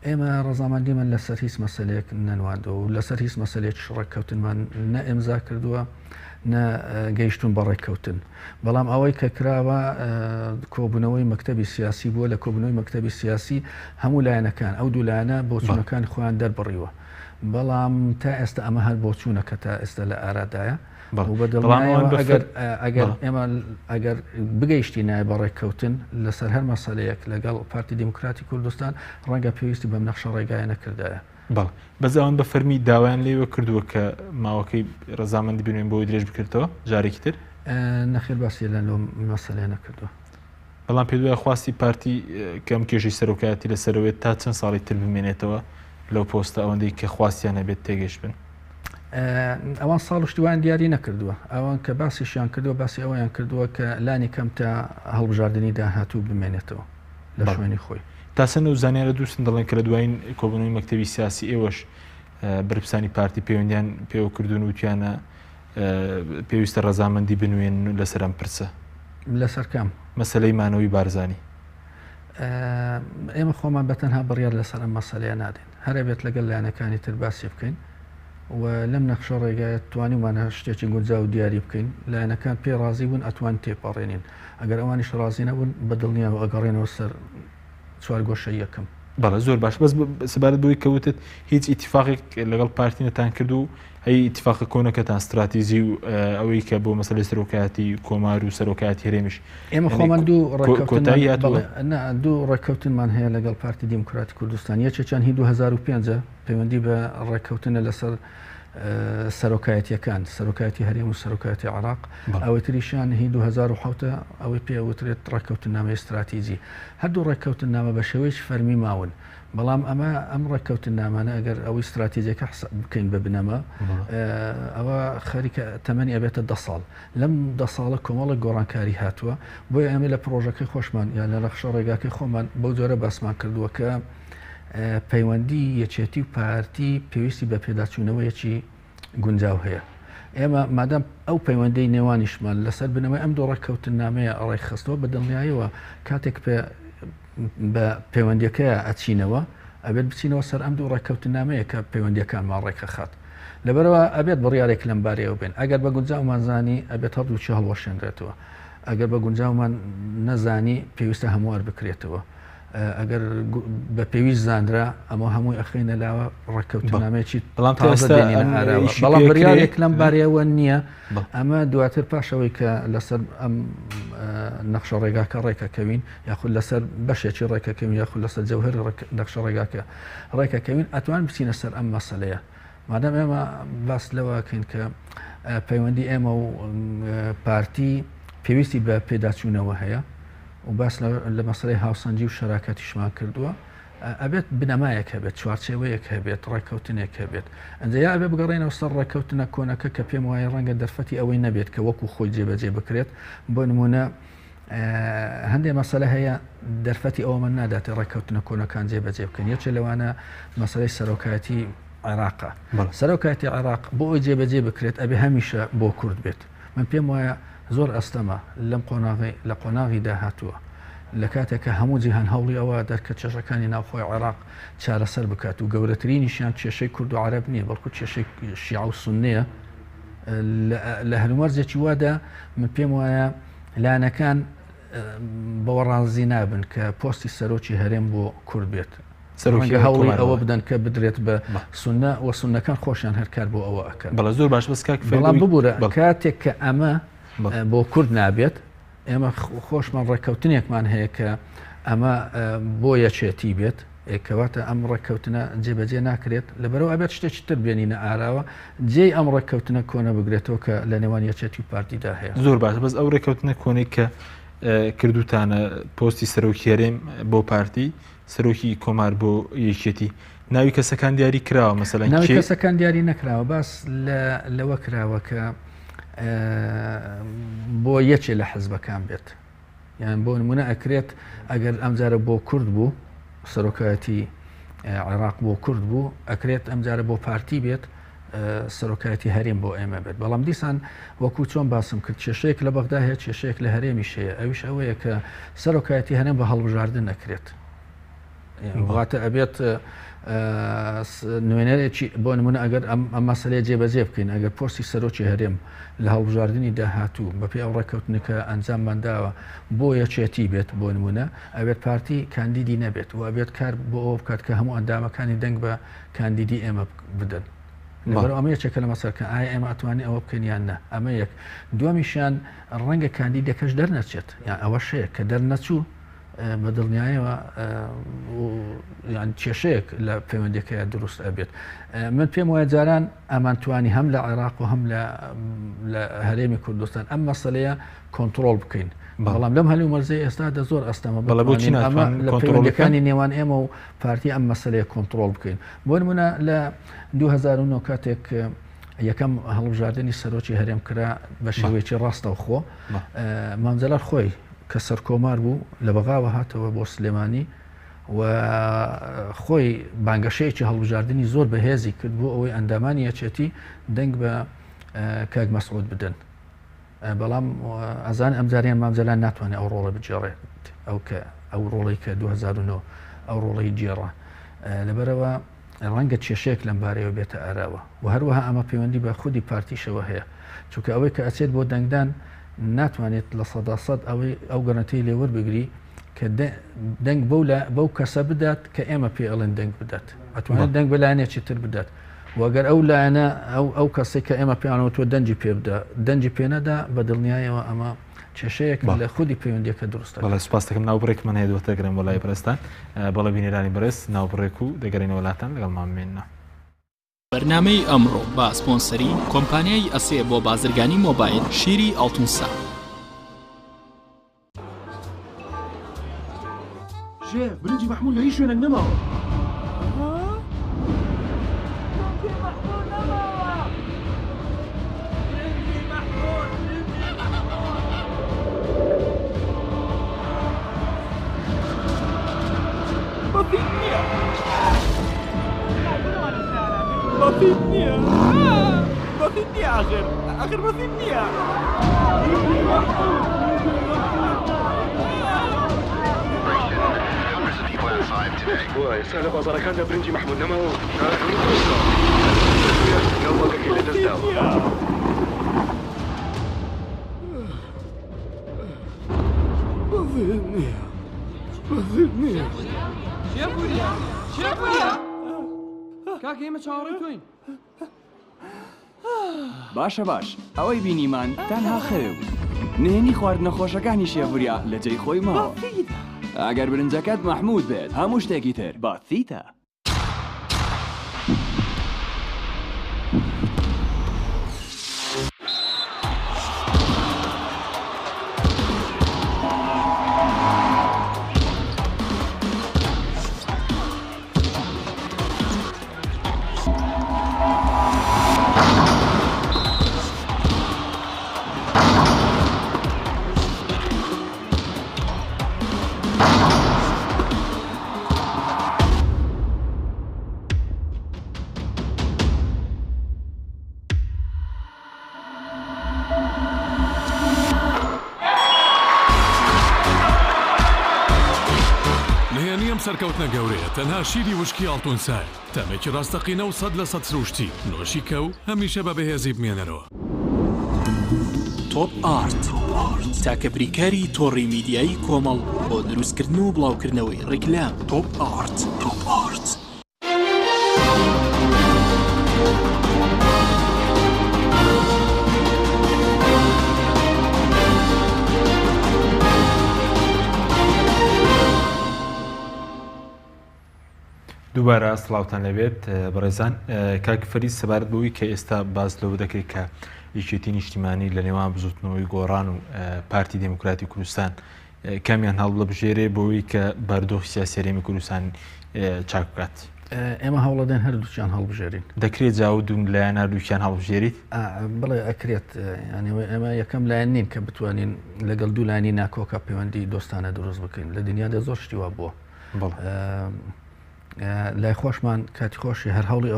ئێمە ڕەزامەندیمان لەسەر هیچ مەسەلەیەک نەنواندووە و لەسەر هیچ مەسەلەیەکیش ڕێککەوتنمان نە ئیمزا کردووە نە گەیشتوون بە ڕێککەوتن. بەڵام ئەوەی کە کراوە کۆبوونەوەی مەکتەبی سیاسی بووە، لە کۆبوونەوەی مەکتەبی سیاسی هەموو لایەنەکان ئەو دوو لایەنە بۆچوونەکانی خۆیان دەربڕیوە، بەڵام تا ئێستا ئەمە هەر بۆچوونە کە تا ئێستا لە ئارادایە و بە دڵنیایەوە ئەگەر ئەگەر ئێمە ئەگەر بگەیشتینایە بە ڕێککەوتن لەسەر هەر مەسەلەیەک لەگەڵ پارتی دیموکراتی کوردستان ڕەنگە پێویستی بەم نەخشە ڕێگایە نەکردایە. بەڵێ بەس ئەوان بە فەرمی داوایان لێوە کردووە کە ماوەکەی ڕەزامەندی بنوێن بۆی درێژ بکرێتەوە جارێکی تر؟ نەخێر باسی لە لەو مەسەلەیە نەکردووە. بەڵام پێت وایە خواستی پارتی کە ئەم کێشەی سەرۆکایەتی لەسەرەوەیە تا چەند ساڵی تر بمێنێتەوە لەو پۆستە ئەوەندەی کە خواستیان هەبێت تێگەشت بن؟ ئەوان ساڵ و شتی وایان دیاری نەکردووە. ئەوان کە باسیشیان کردووە باسی ئەوەیان کردووە کە لانی کەم تا هەڵبژاردنی داهاتوو بمێنێتەوە لە شوێنی خۆی. تا چەند ئەو زانیارە دروستن دەڵێن کە لە دوایین کۆبوونەوەی مەکتەبی سیاسی ئێوەش بەرپرسانی پارتی پەیوەندیان پێوە کردوون وتیانە پێویستە ڕەزامەندی بنوێنن لەسەر ئەم پرسە؟ لەسەر کام؟ مەسەلەی مانەوەی بارزانی. ئێمە خۆمان بە تەنها بڕیار لەسەر ئەم مەسەلەیە نادەین. هەر ئەبێت لەگەڵ لایەنەکانی تر باسی بکەین و لەم نەخشە ڕێگایە توانیومانە شتێکی گونجاو دیاری بکەین. لایەنەکان پێی ڕازی بوون ئەتوانین تێپەڕێنین. ئەگەر ئەوانیش ڕازی نەبوون بە دڵنیاوە ئەگەڕێنەوە سەر چوارگۆشەی یەکەم. بەڵێ زۆر باش بەس سەبارەت بەوەی کە وتت هیچ ئیتیفاقێک لەگەڵ پارتی نەتان کرد و هەی ئیتیفاقە کۆنەکەتان ستراتیزی و ئەوەی کە بۆ مەسەلەی سەرۆکایەتی کۆمار و سەرۆکایەتی هەرێمیش ئێمە خۆمان دوو کۆتایی هاتووە دوو ڕێککەوتنمان هەیە لەگەڵ پارتی دیموکراتی کوردستان یەکێکیان هی 2005 پەیوەندی بە ڕێککەوتنە لەسەر سەرۆکایەتیەکان سەرۆکایەتی هەرێم و سەرۆکایەتی عراق ئەوەی تریشیان هی 2007 ئەوەی پێ وترێت ڕێککەوتنامەی استراتیجی هەردوو ڕێککەوتنامە بە شێوەیەکی فەرمی ماون بەڵام ئەمە ئەم ڕێککەوتنامانە ئەگەر ئەوەی استراتیجەکە حساب بکەین بە بنەما ئەوە خەریکە تەمەنی ئەبێتە دە ساڵ لەم دە ساڵە کۆمەڵێک گۆڕانکاری هاتووە بۆیە ئێمە لە پرۆژەکەی خۆشمان یان لە نەخشە ڕێگاکەی خۆمان بەو جۆرە باسمان کردووە کە پەیوەندی یەکێتی و پارتی پێویستی بە پێداچوونەوەیەکی گونجاو هەیە. ئێمە مادام ئەو پەیوەندەی نێوانیشمان لەسەر بنەمای ئەم دوو ڕێککەوتننامەیە ڕێکخستووە، بە دڵنیاییەوە کاتێک پێ بە پەیوەندیەکەیا ئەچینەوە ئەبێت بچینەوە سەر ئەم دوو ڕێککەوتننامەیە کە پەیوەندیەکانمان ڕێکەخات. لەبەرئەوە ئەبێت بڕیارێک لەم بارەیەوە بێن. ئەگەر بە گونجاومان زانی ئەبێت هەردووکی هەڵوەشێنرێتەوە. ئەگەر بە گونجاومان نەزانی پێویستە هەموار بکرێتەوە. ئەگەر بە پێویست زانرا ئەمە هەمووی ئەخەینە لاوە ڕێککەوتنامەیەکی بەڵام تازە دێنینە ئاراوە بەڵام بڕیارێک لەم بارەیەوە نییە ئەمە دواتر پاشەوەی کە لەسەر ئەم نەخشە ڕێگاکە ڕێکەکەوین یاخود لەسەر بەشێکی ڕێکەکەوین یاخود لەسەر جەوهری نەخشە ڕێگاکە ڕێکەکەوین ئەتوان بچینە سەر ئەم مەسەلەیە مادام ئێمە باس لەوە کەین کە پەیوەندی ئێمە و پارتی پێویستی بە پێداچوونەوە هەیە و باس لە مەسەلەی هاوسەنگی و شەراکەتیشمان کردووە ئەبێت بنەمایەک هەبێت چوارچێوەیەک هەبێت ڕێککەوتنێک هەبێت ئەنجا یا ئەبێ بگەڕێنەوە سەر ڕێککەوتنە کۆنەکە کە پێم وایە ڕەنگە دەرفەتی ئەوەی نەبێت کە وەکو خۆی جێبەجێ بکرێت بۆ نمونە هەندێک مەسەلە هەیە دەرفەتی ئەوەمان ناداتێ ڕێککەوتنە کۆنەکان جێبەجێ بکەن یەکێ لەوانە مەسەلەی سەرۆکایەتی عێراقە سەرۆکایەتی عێراق بۆ ئەوی جێبەجێ بکرێت ئەبێ هەمیشە بۆ کورد بێت من پێم وایە زۆر ئەستەمە لەم قۆناغی لە قۆناغی داهاتووە لە کاتێک کە هەموو جیهان هەوڵی ئەوە دەرکە کێشەکانی ناوخۆی عێراق چارەسەر بکات و گەورەترینیشیان کێشەی کورد و عەرەب نییە بەڵکو کێشەی شیعە و سوننەیە لە هەلومەرجێکی وادا من پێم وایە لایەنەکان بەوە ڕازی نابن کە پۆستی سەرۆکی هەرێم بۆ کورد بێت سەرۆکی هەوڵی ئەوە بدەن کە بدرێت بە سونە و سونەکان خۆشیان هەر کار بۆ ئەوە ئەکەن بەڵێ زۆر باش بەس کاک بەڵام ببوورە کاتێک کە ئەمە بۆ کورد نابێت ئێمە خۆشمان ڕێککەوتنێکمان هەیە کە ئەمە بۆ یەکێتی بێت کەواتە ئەم ڕێککەوتنە جێبەجێ ناکرێت لەبەرەوە ئەبێت شتێکی تر بێنینە ئاراوە جێی ئەم ڕێککەوتنە کۆنە بگرێتەوە کە لە نێوان یەکێتی و پارتیدا هەیە. زۆر باشە بەس ئەو ڕێککەوتنە کۆنەی کە کردوتانە پۆستی سەرۆکی هەرێم بۆ پارتی سەرۆکی کۆمار بۆ یەکێتی ناوی کەسەکان دیاری کراوە مەسەلەن ناوی کەسەکان دیاری نەکراوە باس لەوە کراوە کە بۆ یەکێ لە حزبەکان بێت یان بۆ نمونە ئەکرێت ئەگەر ئەمجارە بۆ کورد بوو سەرۆکایەتی عێراق بۆ کورد بوو ئەکرێت ئەمجارە بۆ پارتی بێت سەرۆکایەتی هەرێم بۆ ئێمە بێت بەڵام دیسان وەکو چۆن باسم کرد کێشەیەک لە بەغدا هەیە کێشەیەک لە هەرێمیش هەیە ئەویش ئەوەیە کە سەرۆکایەتی هەرێم بە هەڵبژاردن نەکرێت واتە ئەبێت نوێنەرێکی بۆ نمونە ئەگەر ئەم ئەم مەسەلەیە جێبەجێ بکەین ئەگەر پۆستی سەرۆکی هەرێم لە هەڵبژاردنی داهاتوو بەپێی ئەو ڕێککەوتنە کە ئەنجاممان داوە بۆ یەکێتی بێت بۆ نمونە ئەبێت پارتی کاندیدی نەبێت و ئەبێت کار بۆ ئەوە بکات کە هەموو ئەندامەکانی دەنگ بە کاندیدی ئێمە بدەن لەبەر ئەمە یەکێکە لە مەسەلەکان ئایا ئێمە ئەتوانین ئەوە بکەین یان نا ئەمە یەک دووەمیشیان ڕەنگە کاندیدەکەش دەرنەچێت یان ئەوەش هەیە کە دەرنەچوو. بە دڵنیایەوە یان کێشەیەک لە پەیوەندەکەی دروست ئەبێت. من پێم وایە جاران ئەمانتوانی هەم لە عێراق و هەم لە هەرێمی کوردستان ئەم مەسلەیە کۆنتترۆل بکەین، بەڵام لەم هەلو مەرزەی ئێستا دە زۆر ئەستەمە بەڵێ بۆچی ئەمە لە پەیوەندەکانی نێوان ئێمە و پارتی ئەم مەسلەیە کۆنتترۆل بکەین. بۆ نمونە لە 2009 کاتێک یەکەم هەڵبژاردنی سەرۆکی هەرێم کرا بە شێوەیەکی ڕاستەوخۆ، مام جەلال خۆی کە سەرکۆمار بوو لە بەغاوە هاتەوە بۆ سلێمانی و خۆی بانگەشەیەکی هەڵبژاردنی زۆر بەهێزی کرد بۆ ئەوەی ئەندامانی یەکێتی دەنگ بە کاک مەسعود بدەن. بەڵام ئەزان ئەمجاریان مام جەلال ناتوانێت ئەو ڕۆڵە بگێڕێت، ئەو کە ئەو ڕۆڵەی کە 2009 ئەو ڕۆڵەی گێڕا. لەبەرەوە ڕەنگە کێشەیەک لەم بارەیەوە بێتە ئاراوە و هەروەها ئەمە پەیوەندی بە خودی پارتیشەوە هەیە، چونکە ئەوەی کە ئەچێت بۆ دەنگدان ناتوانێت 100% ئەوەی ئەو گەرەنتی لێ وەربگری کە دەنگ بەو بەو کەسە بدات کە ئێمە پێ ئەڵێن دەنگ بدات، ئەتوانێت دەنگ بە لایەنێکی تر بدات و ئەگەر ئەو لایەنە ئەو کەسێک کە ئێمە پێیانەوە تۆ دەنگی پێ بدە دەنگی پێ نەدا، بە دڵنیایەوە ئەمە کێشەیەک لە خودی پەیوەندیەکە دروست دەکات. بەڵێ سوپاس دەکەم. ناوبڕێکمان هەیە دواتر دەگەڕێم بۆ لای بەڕێزتان. بەڵێ بینەرانی بەڕێز ناوبڕێک و دەگەڕێینەوە لاتان لەگەڵمان بمێننەوە. بەرنامەی ئەمڕۆ بە سپۆنسەری کۆمپانیای ئەسێ بۆ بازرگانی مۆبایل شیری ئاڵتونسا. شێف، برنجی مەحمول لە هیچ شوێنێک نەماوە. وا ئێستا لە بازاڕەکاندا برنجی مەحمود نەماوە و ناوبانگەکەی لەدەستداوە. کاکە ئێمە چاوەڕێی تۆین. باشە باش ئەوەی بینیمان تەنها خەوێ بوو نهێنی خواردنە خۆشەکانی شێڤوریا لە جێی خۆی ماوە ئەگەر برنجەکەت مەحمود بێت هەموو شتێکی تر بەسیتە. نهێنی ئەم سەرکەوتنە گەورەیە تەنها شیری وشکی ئاڵتونسایە، تامێکی ڕاستەقینە و 100% سروشتی، نۆشی کە و هەمیشە بە بەهێزی بمێنەرەوە. تۆپ ئارت، تاکە بریکاری تۆڕی میدیایی کۆمەڵ بۆ دروستکردن و بڵاوکردنەوەی ڕیکلام. تۆپ ئارت. دووبارە سڵاوتان لەبێت بەڕێزان کاک فەرید سەبارەت بەوەی کە ئێستا باس لەوە دەکرێت کە یەکێتی نیشتیمانی لە نێوان بزوتنەوەی گۆڕان و پارتی دێموکراتی کوردستان کامیان هەڵبژێرێ بۆی کە بارودۆخی سیاسی هەرێمی کوردستان چاک بکات. ئێمە هەوڵەدەین هەردووکیان هەڵبژێرین. دەکرێت جا و دوو لایەن هەردووکیان هەڵبژێریت؟ بڵێ ئەکرێت، یانی ئێمە یەکەم لایەن نین کە بتوانین لەگەڵ دوو لایەنی ناکۆکە پەیوەندی دۆستانە دروست بکەین. لە دنیادا زۆر شتی وا بووە. لای خۆشمان کاتی خۆشی هەر هەوڵی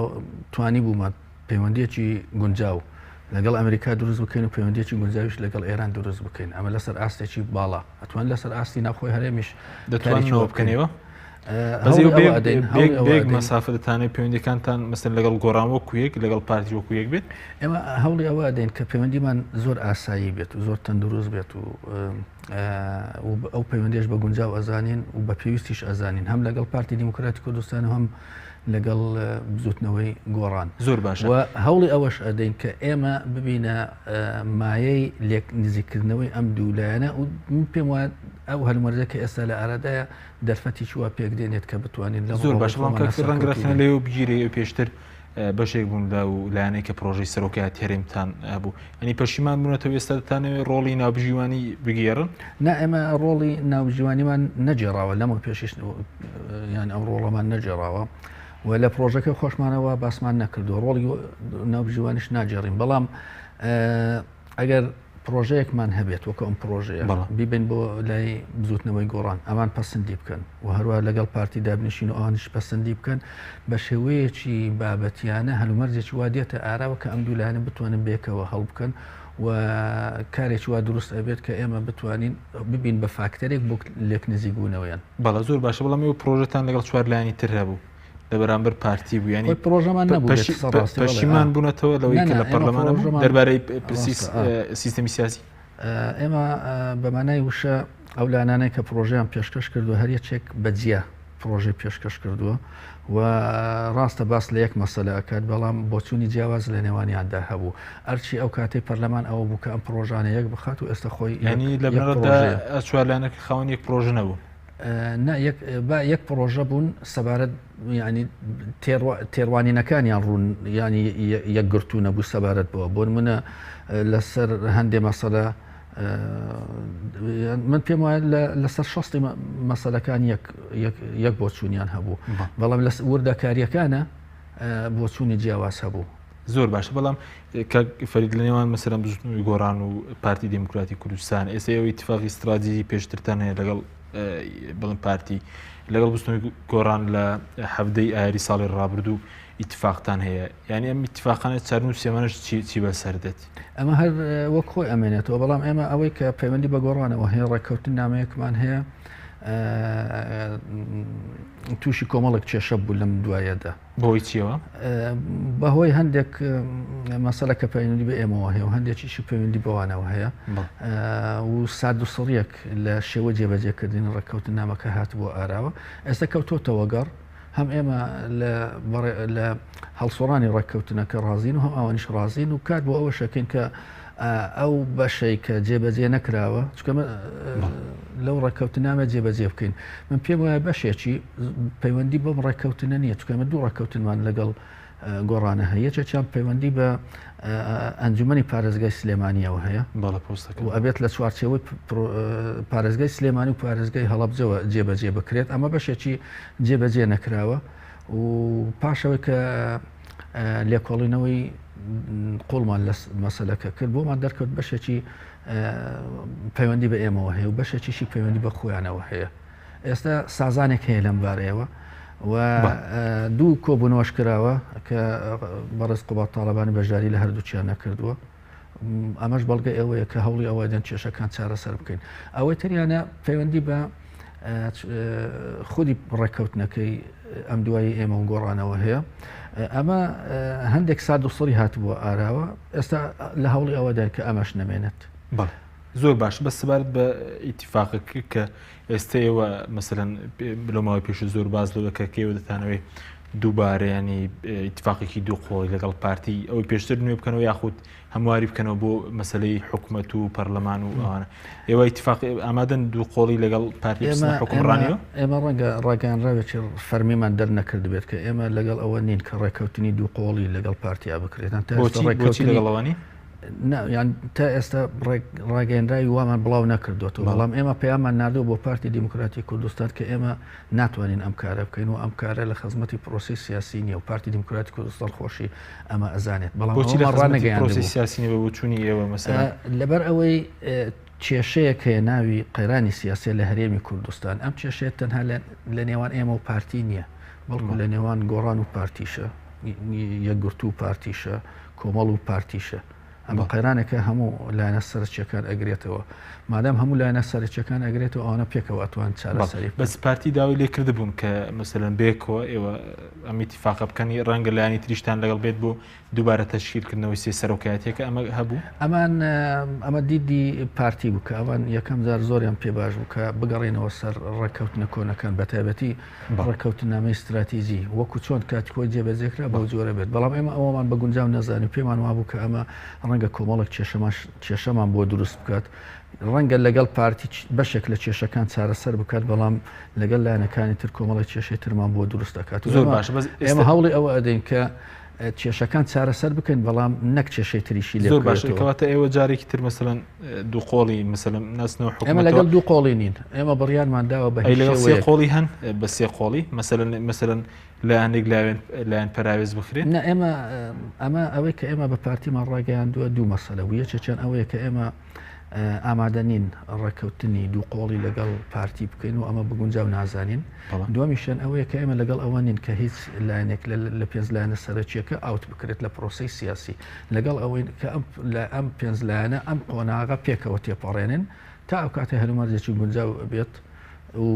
توانی بوومان پەیوەندیەکی گونجاو لەگەڵ ئەمریکا دروست بکەین و پەیوەندیەکی گونجاویش لەگەڵ ئێران دروست بکەین ئەمە لەسەر ئاستێکی باڵا ئەتوان لەسەر ئاستی ناوخۆی هەرێمیش دەتوانەوە بکەنەوە مەسافە دەتانێت پەیوەندەکانتان مەسن لەگەڵ گۆڕان وەکو یەک لەگەڵ پارتی وەکو یەک بێت ئێمە هەوڵی ئەوە دەین کە پەیوەندیمان زۆر ئاسایی بێت و زۆر تەندروست بێت و ئەو پەیوەندیش بە گونجاو ئەزانین و بە پێویستیش ئەزانین هەم لەگەڵ پارتی دیموکراتی کوردستان و هەم لەگەڵ بزوتنەوەی گۆڕان زۆر باشە و هەوڵی ئەوەش ئەدەین کە ئێمە ببینە مایەی لێک نزیکردنەوەی ئەم دوو لایەنە و من پێم وایە. ئەو هەلومەرجە کە ئێستا لە ئارادایە دەرفەتێکی وا پێک دێنێت کە بتوانین لەم زۆر ڕۆڵەی باشە بەڵام خۆمانە کاک ڕەنگە سەرکەوتوو ڕەخنە بین. لێوە بگیرێ ئێوە پێشتر بەشێک بوون لەو لایەنەی کە پرۆژەی سەرۆکایەتی هەرێمتان هەبوو یانی پەشیمان بوونەتەوە ئێستا دەتانەوێت ڕۆڵی ناوبژیوانی بگێڕن؟ نا ئێمە ڕۆڵی ناوبژیوانیمان نەگێڕاوە لەمە پێشیش یان ئەم ڕۆڵەمان نەگێڕاوە و لە پرۆژەکە خۆشمانەوە باسمان نەکردووە ڕۆڵی ناوبژیوانیش ناگێڕین بەڵام ئەگەر پرۆژەیەکمان هەبێت وەکو ئەم پرۆژەیە بیبەین بۆ لای بزوتنەوەی گۆڕان ئەمان پەسەندی بکەن و هەروە لەگەڵ پارتی دابنیشین و ئەوانیش پەسەندی بکەن بە شێوەیەکی بابەتیانە هەلومەرجێکی وا دێتە ئاراوە کە ئەم دوو لایەنە بتوانن بێکەوە هەڵبکەن و کارێکی وا دروست ئەبێت کە ئێمە بتوانین ببین بە فاکتەرێک بۆ لێک نزیکبوونەوەیان. بەڵێ زۆر باشە بەڵام ئێوە پرۆژەتان لەگەڵ چوار لایەنی تر هەبوو لە بەرامبەر پارتی بوو یانی خۆی پرۆژەمان نەبوو بێت پەشی سەر ڕاستی بەڵێ پەشیمان ئا. بوونەتەوە لەوەی نا کە نا لە ئێمە پەرلەمانە بوون پرۆژەمان دەربارەی پرسی ڕاستە ئا. سیستەمی سیاسی؟ ئێمە بە مانای وشە ئەو لایەنانەی کە پرۆژەیان پێشکەش کردووە هەر یەکێک بە جیا پرۆژەی پێشکەش کردووە و ڕاستە باس لە یەک مەسەلە ئەکات بەڵام بۆچوونی جیاواز لە نێوانیاندا هەبوو ئەرچی ئەو کاتەی پەرلەمان ئەوە بوو کە ئەم پرۆژانە یەک بخات و ئێستا خۆی یانی لە یەک بنەڕەتدا پرۆژەیە. چوار لایەنەکە خاوەن یەک پرۆژە نەبوون؟ نا یەک با یەک پڕۆژە بوون سەبارەت یانی تێڕوانینەکانیان ڕوون یانی یەکگرتوو نەبوو سەبارەت بەوە بۆ نمونە لەسەر هەندێ مەسەلە من پێم وایە لەسەر شەستی مەسەلەکان یەک یەک بۆچوونیان هەبوو بەڵام لە وردەکاریەکانە بۆچوونی جیاواز هەبوو. زۆر باشە بەڵام کاک فەرید لە نێوان مەسەلەن بزوتنەوەی گۆڕان و پارتی دێموکراتی کوردستان ئێستا ئێوە ئیتفاقی ستراتیژی پێشترتان هەیە لەگەڵ بڵێن پارتی لەگەڵ بزوتنەوەی گۆڕان لە حەڤدەی ئایاری ساڵی ڕابردوو ئیتفاقتان هەیە یعنی ئەم ئیتفاقانە چارەنووسی ئەمانەش چی چی بەسەر دێت؟ ئەمە هەر وەک خۆی ئەمێنێتەوە بەڵام ئێمە ئەوەی کە پەیوەندی بە گۆڕانەوە هەیە ڕێککەوتن نامەیەکمان هەیە تووشی کۆمەڵێک کێشە بوو لەم دوایەدا بەهۆی چیەوە؟ بەهۆی هەندێک مەسەلە کە پەیوەندی بە ئێمەوە هەیە و هەندێکیشی پەیوەندی بەوانەوە هەیە و سارد و سڕیەک لە شێوە جێبەجێکردنی ڕێککەوتننامەکە هاتبووە ئاراوە ئێستا کەوتۆتەوە گەڕ هەم ئێمە لە هەڵسوڕانی ڕێککەوتنەکە ڕازین و هەم ئەوانیش ڕازین و کار بۆ ئەوە شەکەین کە ئەو بەشەی کە جێبەجێ نەکراوە چونکە لەو ڕێککەوتنامە جێبەجێ بکەین من پێم وایە بەشێکی پەیوەندی بەم ڕێککەوتنە نییە چونکە ئێمە دوو ڕێککەوتنمان لەگەڵ گۆڕانە هەیە یەکێکیان پەیوەندی بە ئەنجومەنی پارێزگای سلێمانیەوە هەیە بەڵێ پۆستەکە و ئەبێت لە چوارچێوەی پارێزگای سلێمانی و پارێزگای هەڵەبجەوە جێبەجێ بکرێت ئەمە بەشێکی جێبەجێ نەکراوە و پاشەوەی کە لێکۆڵینەوەی قوڵمان لە مەسەلەکە کرد بۆمان دەرکەوت بەشێکی پەیوەندی بە ئێمەوە هەیە و بەشێکیشی پەیوەندی بە خۆیانەوە هەیە ئێستا سازانێک هەیە لەم بارەیەوە و دوو کۆبوونەوەش کراوە کە بەڕێز قوباد تاڵەبانی بەشداری لە هەردووکیان نەکردووە ئەمەش بەڵگە ئەوەیە کە هەوڵی ئەوە دەن کێشەکان چارەسەر بکەین ئەوەی تریانە پەیوەندی بە خودی ڕێککەوتنەکەی ئەم دوایی ئێمە و گۆڕانەوە هەیە ئەمە هەندێک سارد و سڕی هاتبووە ئاراوە ئێستا لە هەوڵی ئەوەدان کە ئەمەش نەمێنێت. بەڵێ زۆر باش بەس سەبارەت بە ئیتیفاقەکە کە ئێستا ئێوە مەسەلەن لەو ماوەی پێشوو زۆر باس لەوە کە کێوە دەتانەوێت دووبارە ینی ئیتفاقێکی دوو قۆڵی لەگەڵ پارتی ئەوەی پێشتر نوێ بکەنەوە یاخود هەمواری بکەنەوە بۆ مەسلەی حکومەت و پەرلەمان و ئەوانە ئێوە ئیتفاق ئامادەن دوو قۆڵی لەگەڵ پارتی بچنە حکومڕانیەوە؟ ئێمە ڕەنگە ڕاگەیانراوێکی فەرمیمان دەرنەکردبێت کە ئێمە لەگەڵ ئەوە نین کە ڕێککەوتنی دوو قۆڵی لەگەڵ پارتیا بکرێت. تا ئێستا بۆچی ڕێککەوتنی لەگەڵ ئەوە نین؟ نا یان تا ئێستا ڕاگەیەنراوی وامان بڵاو نەکردوێتەوە بەڵام ئێمە پەیامان ناردووە بۆ پارتی دیموکراتی کوردستان کە ئێمە ناتوانین ئەم کارە بکەین و ئەم کارە لە خزمەتی پرۆسی سیاسی نییە و پارتی دیموکراتی کوردستان خۆشی ئەمە ئەزانێت بەڵام بۆچی لە ئەوەمان خزمەتی پرۆسی ڕانەگەیاندبوو. سیاسی نییە بە بۆچوونی ئێوە مەسەلەن؟ لەبەر ئەوەی کێشەیەک هەیە ناوی قەیرانی سیاسیە لە هەرێمی کوردستان ئەم کێشەیە تەنها لە نێوان ئێمە و پارتی نییە بەڵکو لە نێوان گۆڕان و پارتیشە یەکگرتوو و پارتیشە کۆمەڵ و پارتیشە ئەمە قەیرانێکە هەموو لایەنە سەرەکیەکان ئەگرێتەوە مادام هەموو لایەنە سەرەکیەکان ئەگرێتەوە ئەوانە پێکەوە ئەتوان چارەسەری بکەن. بەس پارتی داوای لێ کردبوون کە مەسەلەن بێکەوە ئێوە ئەم ئیتیفاقە بکەن ڕەنگە لایەنی تریشتان لەگەڵ بێت بۆ دووبارە تەشکیلکردنەوەی سێ سەرۆکایەتیەکە ئەمە هەبوو؟ ئەمان ئەمە دیدی پارتی بوو کە ئەوان یەکەم جار زۆریان پێ باش بوو کە بگەڕێنەوە سەر ڕێککەوتنە کۆنەکان بە تایبەتی ڕێککەوتننامەی ستراتیجی وەکو چۆن کاتی خۆی جێبەجێ کرا بەو جۆرە بێت بەڵام ئێمە ئەوەمان بە گونجاو نەزانی و پێمان وابوو کە ئەمە ڕەنگە. ڕەنگە کۆمەڵێک کێشەمان کێشەمان بۆ دروست بکات ڕەنگە لەگەڵ پارتی بەشێک لە کێشەکان چارەسەر بکات بەڵام لەگەڵ لایەنەکانی تر کۆمەڵێک کێشەی ترمان بۆ دروست دەکات زۆر باشە بەس ئێمە هەوڵی ئەوە ئەدەین کە کێشەکان چارەسەر بکەین بەڵام نەک کێشەی تریشی لێ زۆر باشە کەواتە ئێوە جارێکی تر مەسەلەن دوو قۆڵی مەسەلەن ناسنەوە حکومەتەوە ئێمە لەگەڵ دوو قۆڵی نین ئێمە بڕیارمان داوە بە هیچ لەگەڵ سێ قۆڵی هەن بە سێ قۆڵی مەسەلەن مەسەلەن لە هەندێک لایەن لایەن پەراوێز بخرێن نا ئێمە ئەمە ئەوەی کە ئێمە بە پارتیمان ڕاگەیاندووە دوو مەسەلە بوو یەکێکیان ئەوەیە کە ئێمە ئامادە نین ڕێککەوتنی دوو قۆڵی لەگەڵ پارتی بکەین و ئەمە بگونجاو نازانین دووەمیشیان ئەوەیە کە ئێمە لەگەڵ ئەوە نین کە هیچ لایەنێک لە پێنج لایەنە سەرەکیەکە ئاوت بکرێت لە پرۆسەی سیاسی لەگەڵ ئەوەی کە ئەم لە ئەم پێنج لایەنە ئەم قۆناغە پێکەوە تێپەڕێنن تا ئەو کاتە هەلومەرجێکی گونجاو بێت و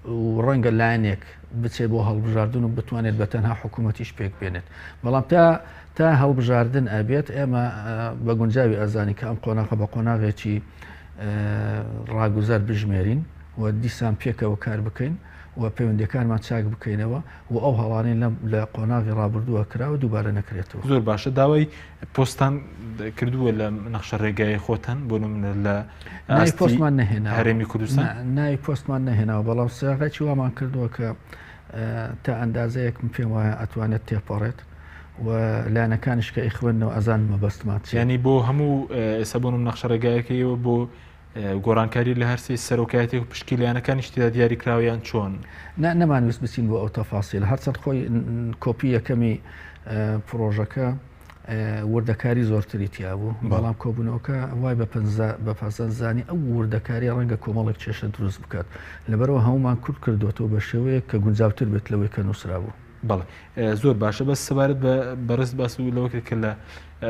و ڕەنگە لایەنێک بچێت بۆ هەڵبژاردن و بتوانێت بە تەنها حکوومەتیش پێک بێنێت بەڵام تا تا هەڵبژاردن ئەبێت ئێمە بە گونجاوی ئەزانی کە ئەم قۆناغە بە قۆناغێکی ڕاگوزەر بژمێرین و دیسان پێکەوە کار بکەین و پەیوەندەکانمان چاک بکەینەوە و ئەو هەڵانەی لەم لە قۆناغی ڕابردووە کراوە دووبارە نەکرێتەوە. زۆر باشە داوای پۆستان کردووە لە نەخشە ڕێگای خۆتان بۆ نمونە لە ناوی پۆستمان نەهێناوە هەرێمی کوردستان؟ ناوی پۆستمان نەهێناوە بەڵام سیاغێکی وامان کردووە کە تا ئەندازەیەک من پێم وایە ئەتوانێت تێپەڕێت و لایەنەکانیش کە ئەیخوێننەوە ئەزانن مەبەستمان چییە. یانی بۆ هەموو ئێستا بۆ نمونە نەخشە ڕێگایەکەیەوە بۆ گۆڕانکاری لە هەرسێ سەرۆکایەتی و پشکی لایەنەکانیش تێدا دیاری کراوە یان چۆن؟ نا نەمانویست بچین بۆ ئەو تەفاسیلە هەرچەند خۆی کۆپی یەکەمی پڕۆژەکە وردەکاری زۆرتری تیا بوو بەڵام کۆبوونەوەکە وای بە پەسەند زانی ئەو وردەکاری ڕەنگە کۆمەڵێک کێشە دروست بکات لەبەرەوە هەمومان کورت کردوەوە بە شێوەیەک کە گونجاوتر بێت لەوەی کە نووسرا بوو. بەڵێ زۆر باشە بەس سەبارەت بە بەڕێز باس و لەوە کرد کە لە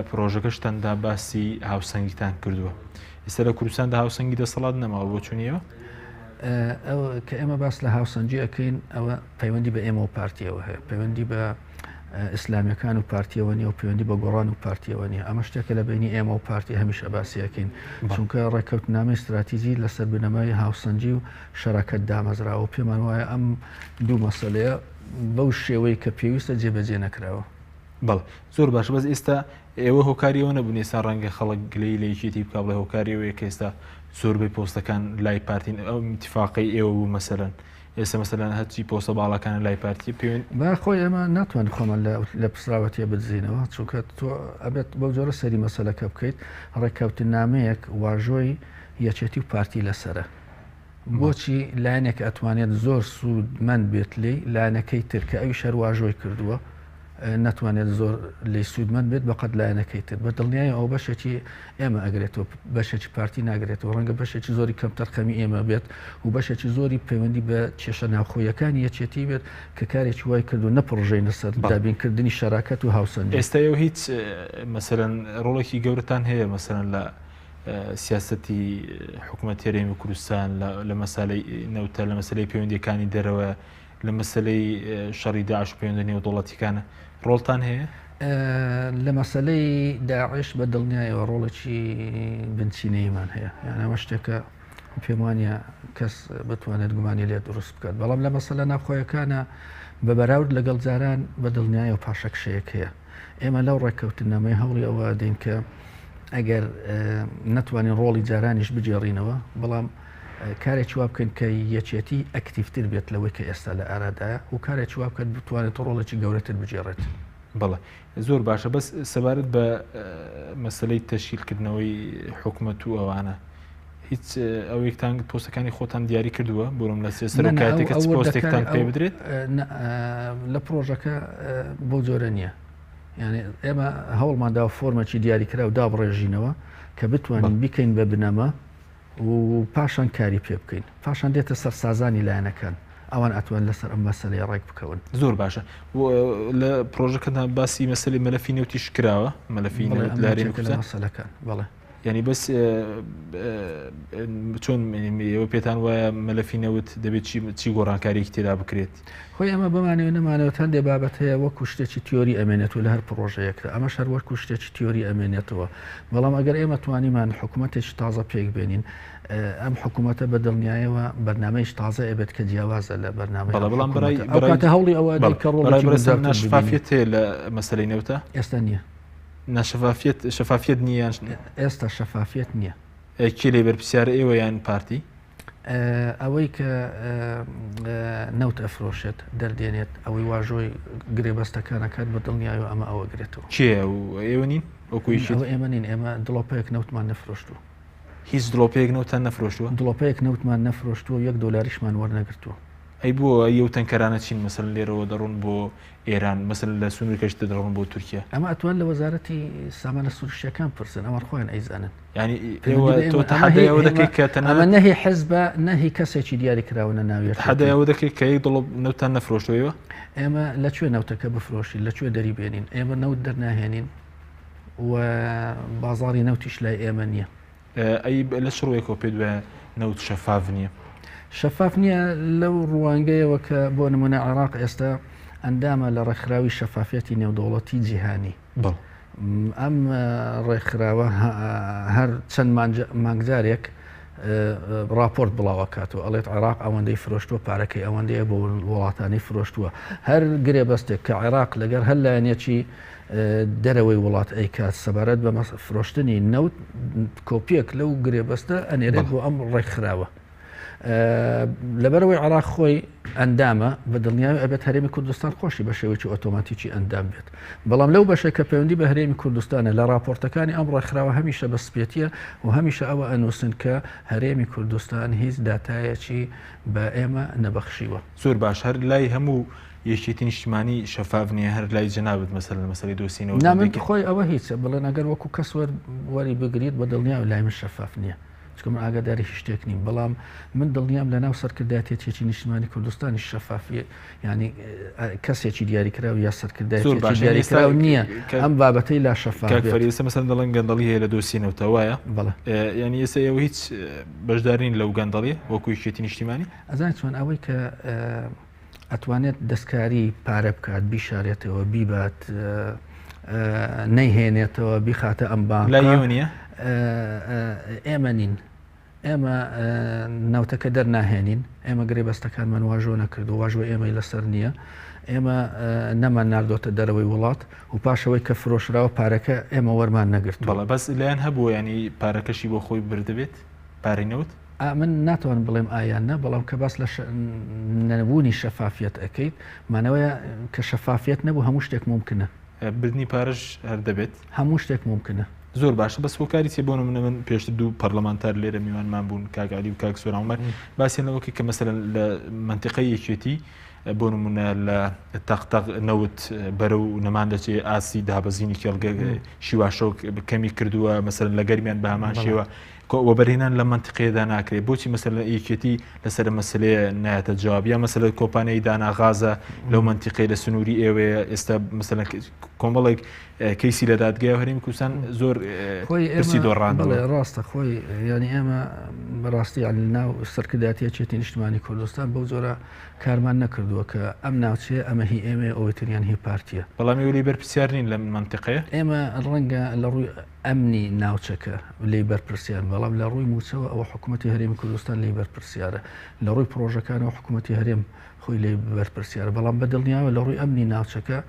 پرۆژەکەشتاندا باسی هاوسەنگیتان کردووە ئێستا لە کوردستاندا هاوسەنگی دەسەڵات نەماوە بۆ چونیەوە کە ئێمە باس لە هاوسەنگی ئەەکەین ئەوە پەیوەندی بە ئێمە و پارتیەوە هەیە پەیوەندی بە ئیسلامیەکان و پارتیەوە نیە و پەیوەندی بە گۆڕان و پارتیەوە نیە ئەمە شتێکە لە بینی ئێمە و پارتی هەمیشە باسیەکەین چونکە ڕێککەوتنامەی استراتیژی لەسەر بنەمای هاوسەنگی و شەراکەت دامەزراوە پێمان وایە ئەم دوو مەسەلەیە بەو شێوەی کە پێویستە جێبەجێ نەکراوە. بەڵێ زۆر باشە بەس ئێستا ئێوە هۆکاری ئەوە نەبوون ئێستا ڕەنگە خەڵک گلەیی لە یەکێتی بکا بڵێ هۆکاری ئەوەیە کە ئێستا زۆربەی پۆستەکان لای پارتین ئەو ئیتفاقەی ئێوە بوو مەسەلەن ئێستا مەسەلەن هەرچی پۆستە باڵاکانە لای پارتی پێوێن با خۆی ئێمە ناتوانین خۆمان لە پسراوەتیە بدزینەوە چونکە تۆ ئەبێت بەو جۆرە سەری مەسەلەکە بکەیت ڕێککەوتنامەیەک واژۆی یەکێتی و پارتی لەسەرە بۆچی لایەنێک ئەتوانێت زۆر سوودمەند بێت لێی، لایەنەکەی تر کە ئەویش هەر واژۆی کردووە نەتوانێت زۆر لێی سوودمەند بێت بەقەد لایەنەکەی تر؟ بە دڵنیایی ئەوە بەشێکی ئێمە ئەگرێتەوە، بەشێکی پارتی ناگرێتەوە، ڕەنگە بەشێکی زۆری کەمتەرخەمی ئێمە بێت و بەشێکی زۆری پەیوەندی بە کێشە ناوخۆیەکانی یەکێتی بێت کە کارێکی وای کردووە نەپڕژێینە سەر دابینکردنی شەراکەت و هاوسەنگی. ئێستا ئێوە هیچ مەسەلەن ڕۆڵێکی گەورەتان هەیە مەسەلەن لە سیاسەتی حکوومەت هەرێمی کوردستان لە مەسالەی نەوتە لە مەسلەی پەیوەندیەکانی دەرەوە لە مەسلەی شەڕی داعش پەیوەندە نێودەوڵەتیەکانە ڕۆڵتان هەیە؟ لە مەسلەی داعش بە دڵنیایەوە ڕۆڵێکی بنچینەیمان هەیە یان ئەمە شتێکە پێم وانە کەس بتوانێت گومانی لێ دروست بکات بەڵام لە مەسەلە ناوخۆیەکانە بە بەراورد لەگەڵ جاران بە دڵنیایەوە پاشەکشەیەک هەیە ئێمە لەو ڕێککەوتننامەی هەوڵی ئەوە ئەدەین کە ئەگەر نەتوانین ڕۆڵی جارانیش بگێڕینەوە بەڵام کارێکی وا بکەین کە یەکێتی ئەکتیڤتر بێت لەوەی کە ئێستا لە ئارادایە و کارێکی وا بکات بتوانێت ڕۆڵێکی گەورەتر بگێڕێت. بەڵێ زۆر باشە بەس سەبارەت بە مەسلەی تەشکیلکردنەوەی حکومەت و ئەوانە هیچ ئەوەیەکتان پۆستەکانی خۆتان دیاری کردووە بۆم لە سێ سەرۆکایەتێکە چ پۆستێکتان پێ بدرێت؟ لە پرۆژەکە بەو جۆرە نییە یعنی ئێمە هەوڵمان دا فۆرمێکی دیاریکراو دابڕێژینەوە کە بتوانین بیکەین بە بنەما و پاشان کاری پێ بکەین پاشان دێتە سەر سازانی لایەنەکان ئەوان ئەتوان لەسەر ئەم مەسەلەیە ڕێک بکەون. زۆر باشە لە پرۆژەکەدا باسی مەسەلی مەلەفی نەوتیش کراوە مەلەفی نەوت لە هەرێمی کوردستان مەسەلەکان بەڵێ. یعنی بەس چۆن ئێوە پێتان وایە مەلەفی نەوت دەبێت چی گۆڕانکاریەکی تێدا بکرێت؟ خۆی ئەمە بمانەوێ نەمانەوێت هەندێ بابەت هەیە وەکو شتێکی تیۆری ئەمێنێتەوە لە هەر پڕۆژەیەکدا ئەمەش هەر وەکو شتێکی تیۆری ئەمێنێتەوە بەڵام ئەگەر ئێمە توانیمان حکوومەتێکی تازە پێک بێنین ئەم حکوومەتە بە دڵنیایەوە بەرنامەیش تازە ئەبێت کە جیاوازە لە بەرنامەی بەڵام بەڵام برای ئەو کاتە هەوڵی ئەوە کە ڕۆڵی ناشفافیەت هەیە لە مەسەلەی نەوتە ئێستا نییە. ناشەفافیەت شەفافیەت نییە یان ئێستا شەفافیەت نییە. کێ لێی بەرپرسیارە ئێوە یان پارتی؟ ئەوەی کە نەوت ئەفرۆشێت دەردێنێت ئەوەی واژۆی گرێبەستەکان ئەکات بە دڵنیایەوە ئەمە ئەوە گرێتەوە. کێ ئەو ئێوە نین؟ وەکو یەکێتی؟ ئەوە ئێمە نین ئێمە دڵۆپەیەک نەوتمان نەفرۆشتووە. هیچ دڵۆپەیەک نەوتتان نەفرۆشتووە؟ دڵۆپەیەک نەوتمان نەفرۆشتووە و یەک دۆلاریشمان وەرنەگرتووە. ئەی بۆ ئەی ئەو تەنکەرانە چین مەسەلەن لێرەوە دەڕۆن بۆ ئێران مەسەلەن لە سنوورکەش دەڕۆن بۆ تورکیا؟ ئەمە ئەتوان لە وەزارەتی سامانە سروشتیەکان بپرسن ئەوان خۆیان ئەیزانن. یانی ئێوە تۆ تەحەدای ئەوە دەکەی کە تەنانەت ئەمە نە هی حزبە نە هی کەسێکی دیاری کراوە نە ناو یەکێتی. تەحەدای ئەوە دەکەی کە یەک دڵۆپ نەوتتان نەفرۆشتووە ئێوە؟ ئێمە لە کوێ نەوتەکە بفرۆشین لە کوێ دەری بێنین ئێمە نەوت دەرناهێنین و بازاڕی نەوتیش لای ئێمە نییە. ئەی لە چ ڕوویەکەوە پێت وایە نەوت شەفاف نییە؟ شەفاف نییە لەو ڕوانگەیەوە کە بۆ نمونە عێراق ئێستا ئەندامە لە ڕێکخراوی شەفافیەتی نێودەوڵەتی جیهانی. ئەم ڕێکخراوە هەر چەند مانگجارێک راپۆرت بڵاوەکاتەوە ئەڵێت عێراق ئەوەندەی فرۆشتووە پارەکەی ئەوەندەیە بۆ وڵاتانی فرۆشتووە هەر گرێبەستێک کە عێراق لەگەر هەر لایەنێکی دەرەوەی وڵات ئەیکات سەبارەت بە فرۆشتنی نەوت کۆپیەک لەو گرێبەستە ئەنێرێت بۆ ئەم ڕێکخراوە. لەبەرەوەی عراق خۆی ئەندامە بە دڵنیاوی ئەبێت هەرێمی کوردستان خۆشی بە شێوەیەکی ئۆتۆماتیکی ئەندام بێت بەڵام لەو بەشێک کە پەیوەندی بە هەرێمی کوردستانە لە راپۆرتەکانی ئەم ڕێکخراوە هەمیشە بە سپێتیە و هەمیشە ئەوە ئەنووسن کە هەرێمی کوردستان هیچ داتایەکی بە ئێمە نەبەخشیوە. زۆر باش هەر لای هەموو یەکێتی نیشتیمانی شەفاف نیە هەر لای جەنابت مەسەلەن مەسەلەی دۆسینەوە نا من خۆی ئەوە هیچە بڵێن ئەگەر وەکو کەس وەری بگریت بە دڵنیاوە لای من شەفاف نییە چونکە من ئاگاداری هیچ شتێک نیم بەڵام من دڵنیام لە ناو سەرکردایەتێکی نیشتمانی کوردستانی شەفافی ینی کەسێکی دیاریکراو یا سەرکردایەتێکی دیاریکراو نییە ئەم بابەتەی لا شەفاف کاک فەرید ئێستا مەسەلەن دەڵێن گەندەڵی هەیە لە دۆسینەوتە وایە بەڵێ یعنی ئێستا ئێوە هیچ بەشدارین لەو گەندەڵیە وەکو یەکێتی نیشتیمانی ئەزانی چۆن ئەوەی کە ئەتوانێت دەستکاری پارە بکات بیشارێتەوە بیبات نەیهێنێتەوە بیخاتە ئەم بانکە لای ئێوە نییە؟ ئێمە نین ئێمە نەوتەکە دەرناهێنین ئێمە گرێبەستەکانمان واژۆ نەکردو واژۆ ئێمەی لەسەر نییە ئێمە نەمان ناردۆتە دەرەوەی وڵات و پاشەوەی کە فرۆشراوە پارەکە ئێمە وەرمان نەگرت بەڵێ بەس لایەن هەبوو ینی پارەکەشی بۆ خۆی بردبێت پارەی نەوت؟ ئا من ناتوانم بڵێم ئا یان نا، بەڵام کە باس لە نەبوونی شەفافیەت ئەکەیت، مانەوەیە کە شەفافیەت نەبوو هەموو شتێک مومکنە. بردنی پارەش هەر دەبێت؟ هەموو شتێک مومکنە. زۆر باشە بەس هۆکاری چیە بۆ نمونە من پێشتر دوو پەرلەمانتار لێرە میوانمان بوون کاک عەلی و کاک سۆران عومەر باسیان لەوە کرد کە مەسەلەن لە مەنتیقەی یەکێتی بۆ نمونە لە تەق تەق نەوت بەرەو نەمان دەچێ ئاستی دابەزینی کێڵگە شیواشۆک کەمی کردووە مەسەلەن لە گەرمیان بە هەمان شێوە وەبەرهێنان لەم مەنتیقەیەدا ناکرێت بۆچی مەسەلەن یەکێتی لەسەر ئەم مەسەلەیە نایەتە جواب یا مەسەلە کۆمپانیای دانا غازە لەو مەنتیقەی لە سنووری ئێوەیە ئێستا مەسەلەن کۆمەڵێک کەیسی لە دادگای و هەرێمی کوردستان زۆر خۆی پرسی دۆڕاندووە. بەڵێ ڕاستە خۆی یعنی ئێمە بەڕاستی یعنی ناو سەرکردایەتی یەکێتی نیشتمانی کوردستان بەو جۆرە کارمان نەکردووە کە ئەم ناوچەیە ئەمە هی ئێمەیە ئەوەی تریان هی پارتیە. بەڵام ئێوە لێی بەرپرسیار نین لەم مەنتیقەیە؟ ئێمە ڕەنگە لە ڕووی ئەمنی ناوچەکە لێی بەرپرسیارن، بەڵام لە ڕووی مووچەوە ئەوە حکوومەتی هەرێمی کوردستان لێی بەرپرسیارە، لە ڕووی پڕۆژەکانەوە حکوومەتی هەرێم خۆی لێی بەرپرسیارە، بەڵام بە دڵنیایەوە لە ڕووی ئەمنی ناوچەکە،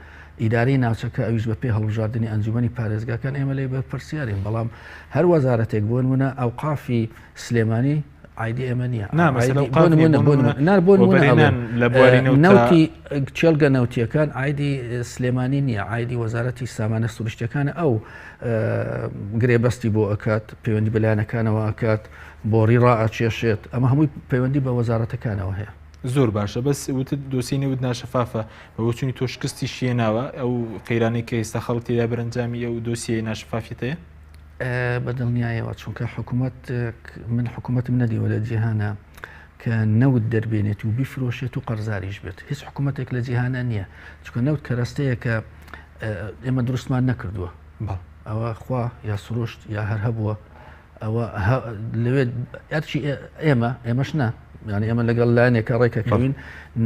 ئیدارەی ناوچەکە ئەویش بە پێی هەڵبژاردنی ئەنجوومەنی پارێزگاکان ئێمە لێی بەرپرسیارین، بەڵام هەر وەزارەتێک بۆ نموونە ئەوقافی سلێمانی عایدی ئێمە نییە. نا مەسەلە ئەوقاف نییە، بۆ نموونە نا بۆ نموونە وەبەرهێنان لە بواری نەوتا. نەوتی کێڵگە نەوتییەکان عایدی سلێمانی نییە، عایدی وەزارەتی سامانە سروشتییەکانە، ئەو گرێبەستی بۆ ئەکات، پەیوەندی بە لایەنەکانەوە ئەکات، بۆڕی ڕائەکێشێت، ئەمە هەمووی پەیوەندی بە وەزارەتەکانەوە هەیە. زۆر باشە بەس وتت دۆسیەی نەوت ناشەفافە، بە بۆچوونی تۆ شکستیشی هێناوە ئەو قەیرانەی کە ئێستا خەڵک تێدا بەرەنجامی ئەو دۆسیەی ناشەفافیەتەیە؟ بە دڵنیایەوە چونکە حکوومەت من حکوومەتم نەدیوە لە جیهانە کە نەوت دەربێنێت و بیفرۆشێت و قەرزاریش بێت هیچ حکوومەتێک لە جیهانە نییە چونکە نەوت کەرەستەیە کە ئێمە دروستمان نەکردووە ئەوە خوا یا سروشت یا هەر هەبووە ئەوە لەوێ ئەرچی ئێمە ئێمەش نا یعنی ئێمە لەگەڵ لایەنێکە ڕێکەکەوین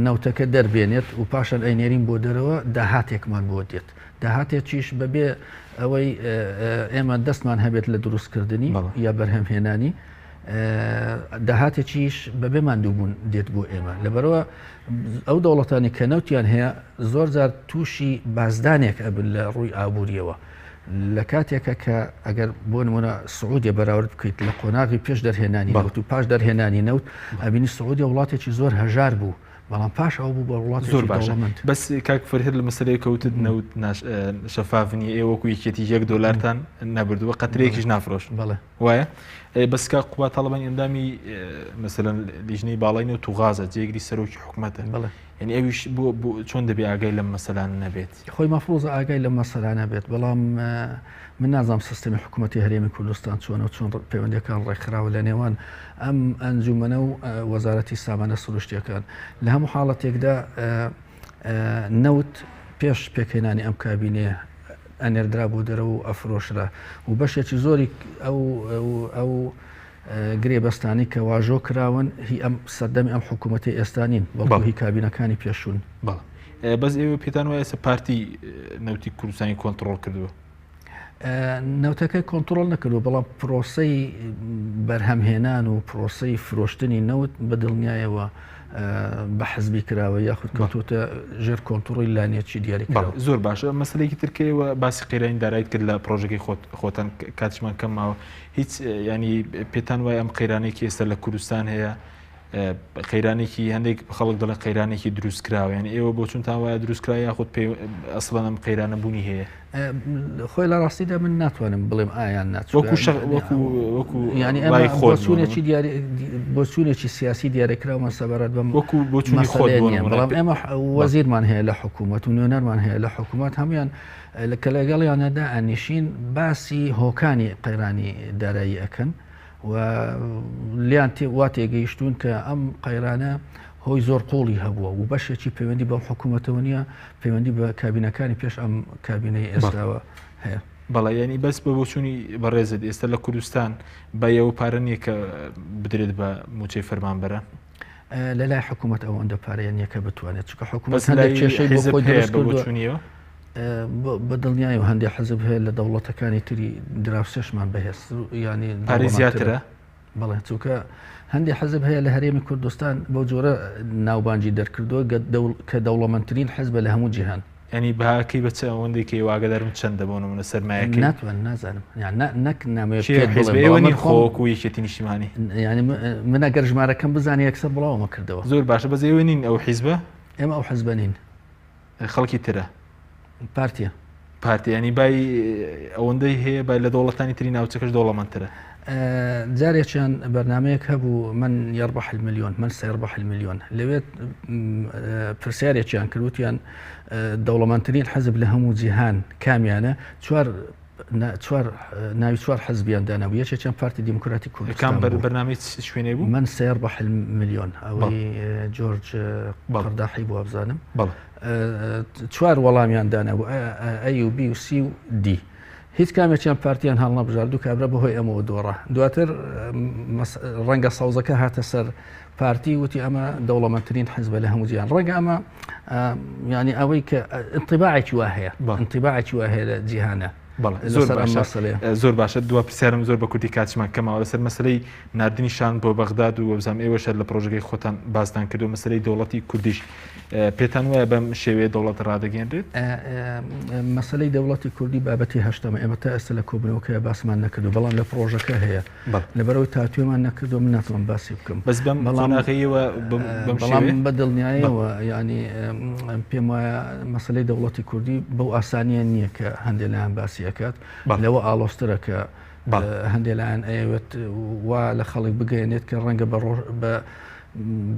نەوتەکە دەربێنێت و پاشان ئەینێرین بۆ دەرەوە داهاتێکمان بۆ دێت داهاتێکیش بەبێ ئەوەی ئێمە دەستمان هەبێت لە دروستکردنی یا بەرهەمهێنانی داهاتێکیش بەبێ ماندووبوون دێت بۆ ئێمە لەبەرەوە ئەو دەوڵەتانی کە نەوتیان هەیە زۆر جار تووشی بازدانێک ئەبن لە ڕووی ئابووریەوە. لە کاتێکە کە ئەگەر بۆ نمونە سعودیە بەراورد بکەیت لە قۆناغی پێش دەرهێنانی نەوت و پاش دەرهێنانی نەوت ئەبینی سعودیە وڵاتێکی زۆر هەژار بوو بەڵام پاش ئەو بوو بە وڵاتی زۆر باشە بەس کاک فەرهاد لە مەسەلەیە کەوتت نەوت شەفاف نییە ئێوە وەکو یەکێتی یەک دۆلارتان نەبردووە قەترەیەکیش نافرۆشن بەڵێ وایە بەس کاک قوباد تاڵەبانی ئەندامی مەسەلەن لیژنەی باڵای نەوت و غازە جێگری سەرۆکی حکومەتە بەڵێ یعنی ئەویش بۆ چۆن دەبێ ئاگای لەم مەسەلانە نەبێت؟ خۆی مەفروزە ئاگای لەم مەسەلانە بێت بەڵام من نازانم سیستەمی حکوومەتی هەرێمی کوردستان چۆنە و چۆن پەیوەندەکان ڕێکخراوە لە نێوان ئەم ئەنجومەنە و وەزارەتی سامانە سروشتیەکان لە هەموو حاڵەتێکدا نەوت پێش پێکهێنانی ئەم کابینەیە ئەنێردرا بۆ دەرەوە و ئەفرۆشرا و بەشێکی زۆری ئەو ئەو گرێبەستانەی کە واژۆ کراون هی ئەم سەردەمی ئەم حکوومەتەی ئێستا نین بەڵکو هی کابینەکانی پێشوون. بەڵێ بەس ئێوە پێتان وایە ئێستا پارتی نەوتی کوردستانی کۆنتڕۆڵ کردووە؟ نەوتەکەی کۆنتڕۆڵ نەکردووە بەڵام پرۆسەی بەرهەمهێنان و پرۆسەی فرۆشتنی نەوت بە دڵنیایەوە بە حزبی کراوە یاخود کەوتووەتە ژێر کۆنتڕۆڵی لایەنێکی دیاریکراو. زۆر باشە مەسەلەیەکی تر کە ئێوە باسی قەیرانی داراییت کرد لە پرۆژەکەی خۆتان کاتیشمان کەم ماوە هیچ ینی پێتان وایە ئەم قەیرانێکی ئێستا لە کوردستان هەیە قەیرانێکی هەندێک خەڵک دەڵێن قەیرانێکی دروستکراوە یعنی ئێوە بۆچونتان وایە دروستکرا یاخود پێ ئەسڵەن ئەم قەیرانە بوونی هەیە خۆی لە ڕاستیدا من ناتوانم بڵێم ئایان ناچوەکو وەکو وەکو ینی ئەمە بۆچوونێکی دیاری بۆچوونێکی سیاسی دیارەکراومان سەبارەت بەم وەکو بۆچوونی خۆت نیە بەڵام ئێمە وەزیرمان هەیە لە حکوومەت و نوێنەرمان هەیە لە حکوومەت هەمویان کە لەگەڵیانە دائەنیشین باسی هۆکانی قەیرانی دارایی ئەکەن و لیان وا تێگەیشتوون کە ئەم قەیرانە هۆی زۆر قوڵی هەبووە و بەشێکی پەیوەندی بەم حکوومەتەوە نییە پەیوەندی بە کابینەکانی پێش ئەم کابینەی ئێستاوە هەیە. بەڵێ یعنی بەس بە بۆچوونی بەڕێزت ئێستا لە کوردستان بە ئەوە پارە نییە کە بدرێت بە مووچەی فەرمانبەران؟ لە لای حکوومەت ئەوەندە پارەیە نییە کە بتوانێت چونکە حکوومەت هەندێک کێشەی بۆ خۆی دروست کردووە. بە دڵنیایی و هەندێک حزب هەیە لە دەوڵەتەکانی تری دراوسێشمان بەهێزتر و یانی پارەی زیاترە؟ بەڵێ چونکە هەندێک حزب هەیە لە هەرێمی کوردستان بەو جۆرە ناوبانگی دەرکردووە کە دەوڵەمەندترین حزبە لە هەموو جیهان. یانی بەهاکەی بە چ ئەوەندەی کە ئێوە ئاگادارن چەندە بۆ نمونە سەرمایەکەی؟ ناتوان نازانم یان نەک نامەوێت پێت بڵێم ئێوە نین خۆ وەکو یەکێتی نیشتیمانی یانی من ئەگەر ژمارەکەم بزانێ یەکسەر بڵاومە کردەوە. زۆر باشە بەس ئێوە نین ئەو حیزبە؟ ئێمە ئەو حزبە نین. خەڵکی ترە. پارتیە. پارتی ینی بای ئەوەندەی هەیە بای لە دەوڵەتانی تری ناوچەکەش دەوڵەمەندترە. جارێکیان بەرنمەیەک هەبوو من یربح الملیۆن من سيربح الملیۆن لەوێت پرسیارێکیان کردوتیان دەوڵەمەندترین حەزب لە هەموو جیهان کامیانە چوار چوار ناوی چوار حزبیان دانابوو یەکێکیان پارتی دیموکراتی کوردستان بوو. بەرنامەی چ شوێنێ بوو؟ من سيربح الملیۆن ئەوەی جۆرج قەرداحی بوو وابزانم. چوار وەڵامیان دانابوو ئەی و بی و سی و دی. هیچ کامێکیان پارتیان هەڵنەبژارد و کابرا بەهۆی ئەمەوە دۆڕا. دواتر ڕەنگە سەوزەکە هاتە سەر پارتی وتی ئەمە دەوڵەمەندترین حزبە لە هەموو جیهان ڕەنگە ئەمە ینی ئەوەی کە انطباعێکی وا هەیە انطباعێکی وا هەیە لە جیهانە زۆر باشە دو پرسیارم زۆر بە کوردی کاتمان کەماوە لەسەر مەسلەی ناردنی شان بۆ بەغداد و وەبزانام ئێوە شەر لە پرۆژەکەی خۆتان باستان کردو مەسلەی دەوڵەتی کوردیش پێتان وایە بەم شێوەیە دەوڵەت ڕادەگەێنرێت؟ مەسلەی دەوڵەتی کوردی بابەتی هەشتەمە ئێمە تا ئێستا لە کۆبنەوەکە باسمان نەکردو بەڵام لە پرۆژەکە هەیە لەبەرئەوەی تاتوێمان نەکردووە من ناتوانم باسی بکەم بەس بەم قۆناغەیەوە بەم بەڵام بە دڵنیایەوە یعنی پێم وایە مەسلەی دەوڵەتی کوردی بەو ئاسانیە نییە کە هەندێک لایەن باسی ئەکات لەوە ئاڵۆزترە کە هەندێک لایەن ئەیەوێت وا لە خەڵک بگەێنێت کە ڕەنگە بە ڕۆژ بە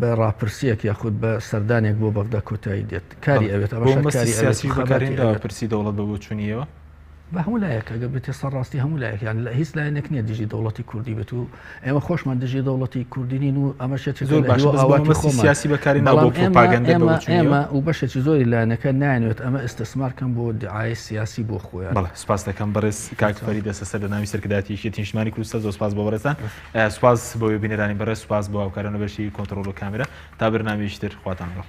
بە ڕاپرسیەک یاخود بە سەردانێک بۆ بەغدا کۆتایی دێت کاری ئەوێت ئەمە کاری سیاسی بەکارهێنراوە پرسی دەوڵەت بە بۆچوونیەوە بە هەموو لایەک ئەگەر بێتە سەر ڕاستی هەموو لایەک یان لە هیچ لایەنێک نییە دژی دەوڵەتی کوردی بێت و ئێمە خۆشمان دژی دەوڵەتی کوردی نین و ئەمە شتێک زۆر باشە بەس بۆ مەبەستی سیاسی بەکاری ناو بۆ پرۆپاگەندە بە بۆچوونیەوە ئێمە و بەشێکی زۆری لایەنەکە نایانەوێت ئەمە ئیستسمار کەن بۆ دعایەی سیاسی بۆ خۆیان. بەڵێ سوپاس دەکەم بەڕێز کاک فەرید دەستەسەر لە ناوی سەرکردایەتی یەکێتی نیشتمانی کوردستان زۆر سوپاس بۆ بەڕێزتان سوپاس بۆ بینەرانی بەڕێز سوپاس بۆ هاوکاران لە بەشی کۆنتڕۆڵ و کامێرا تا بەرنامەیەکی تر خواتان لەگەڵ.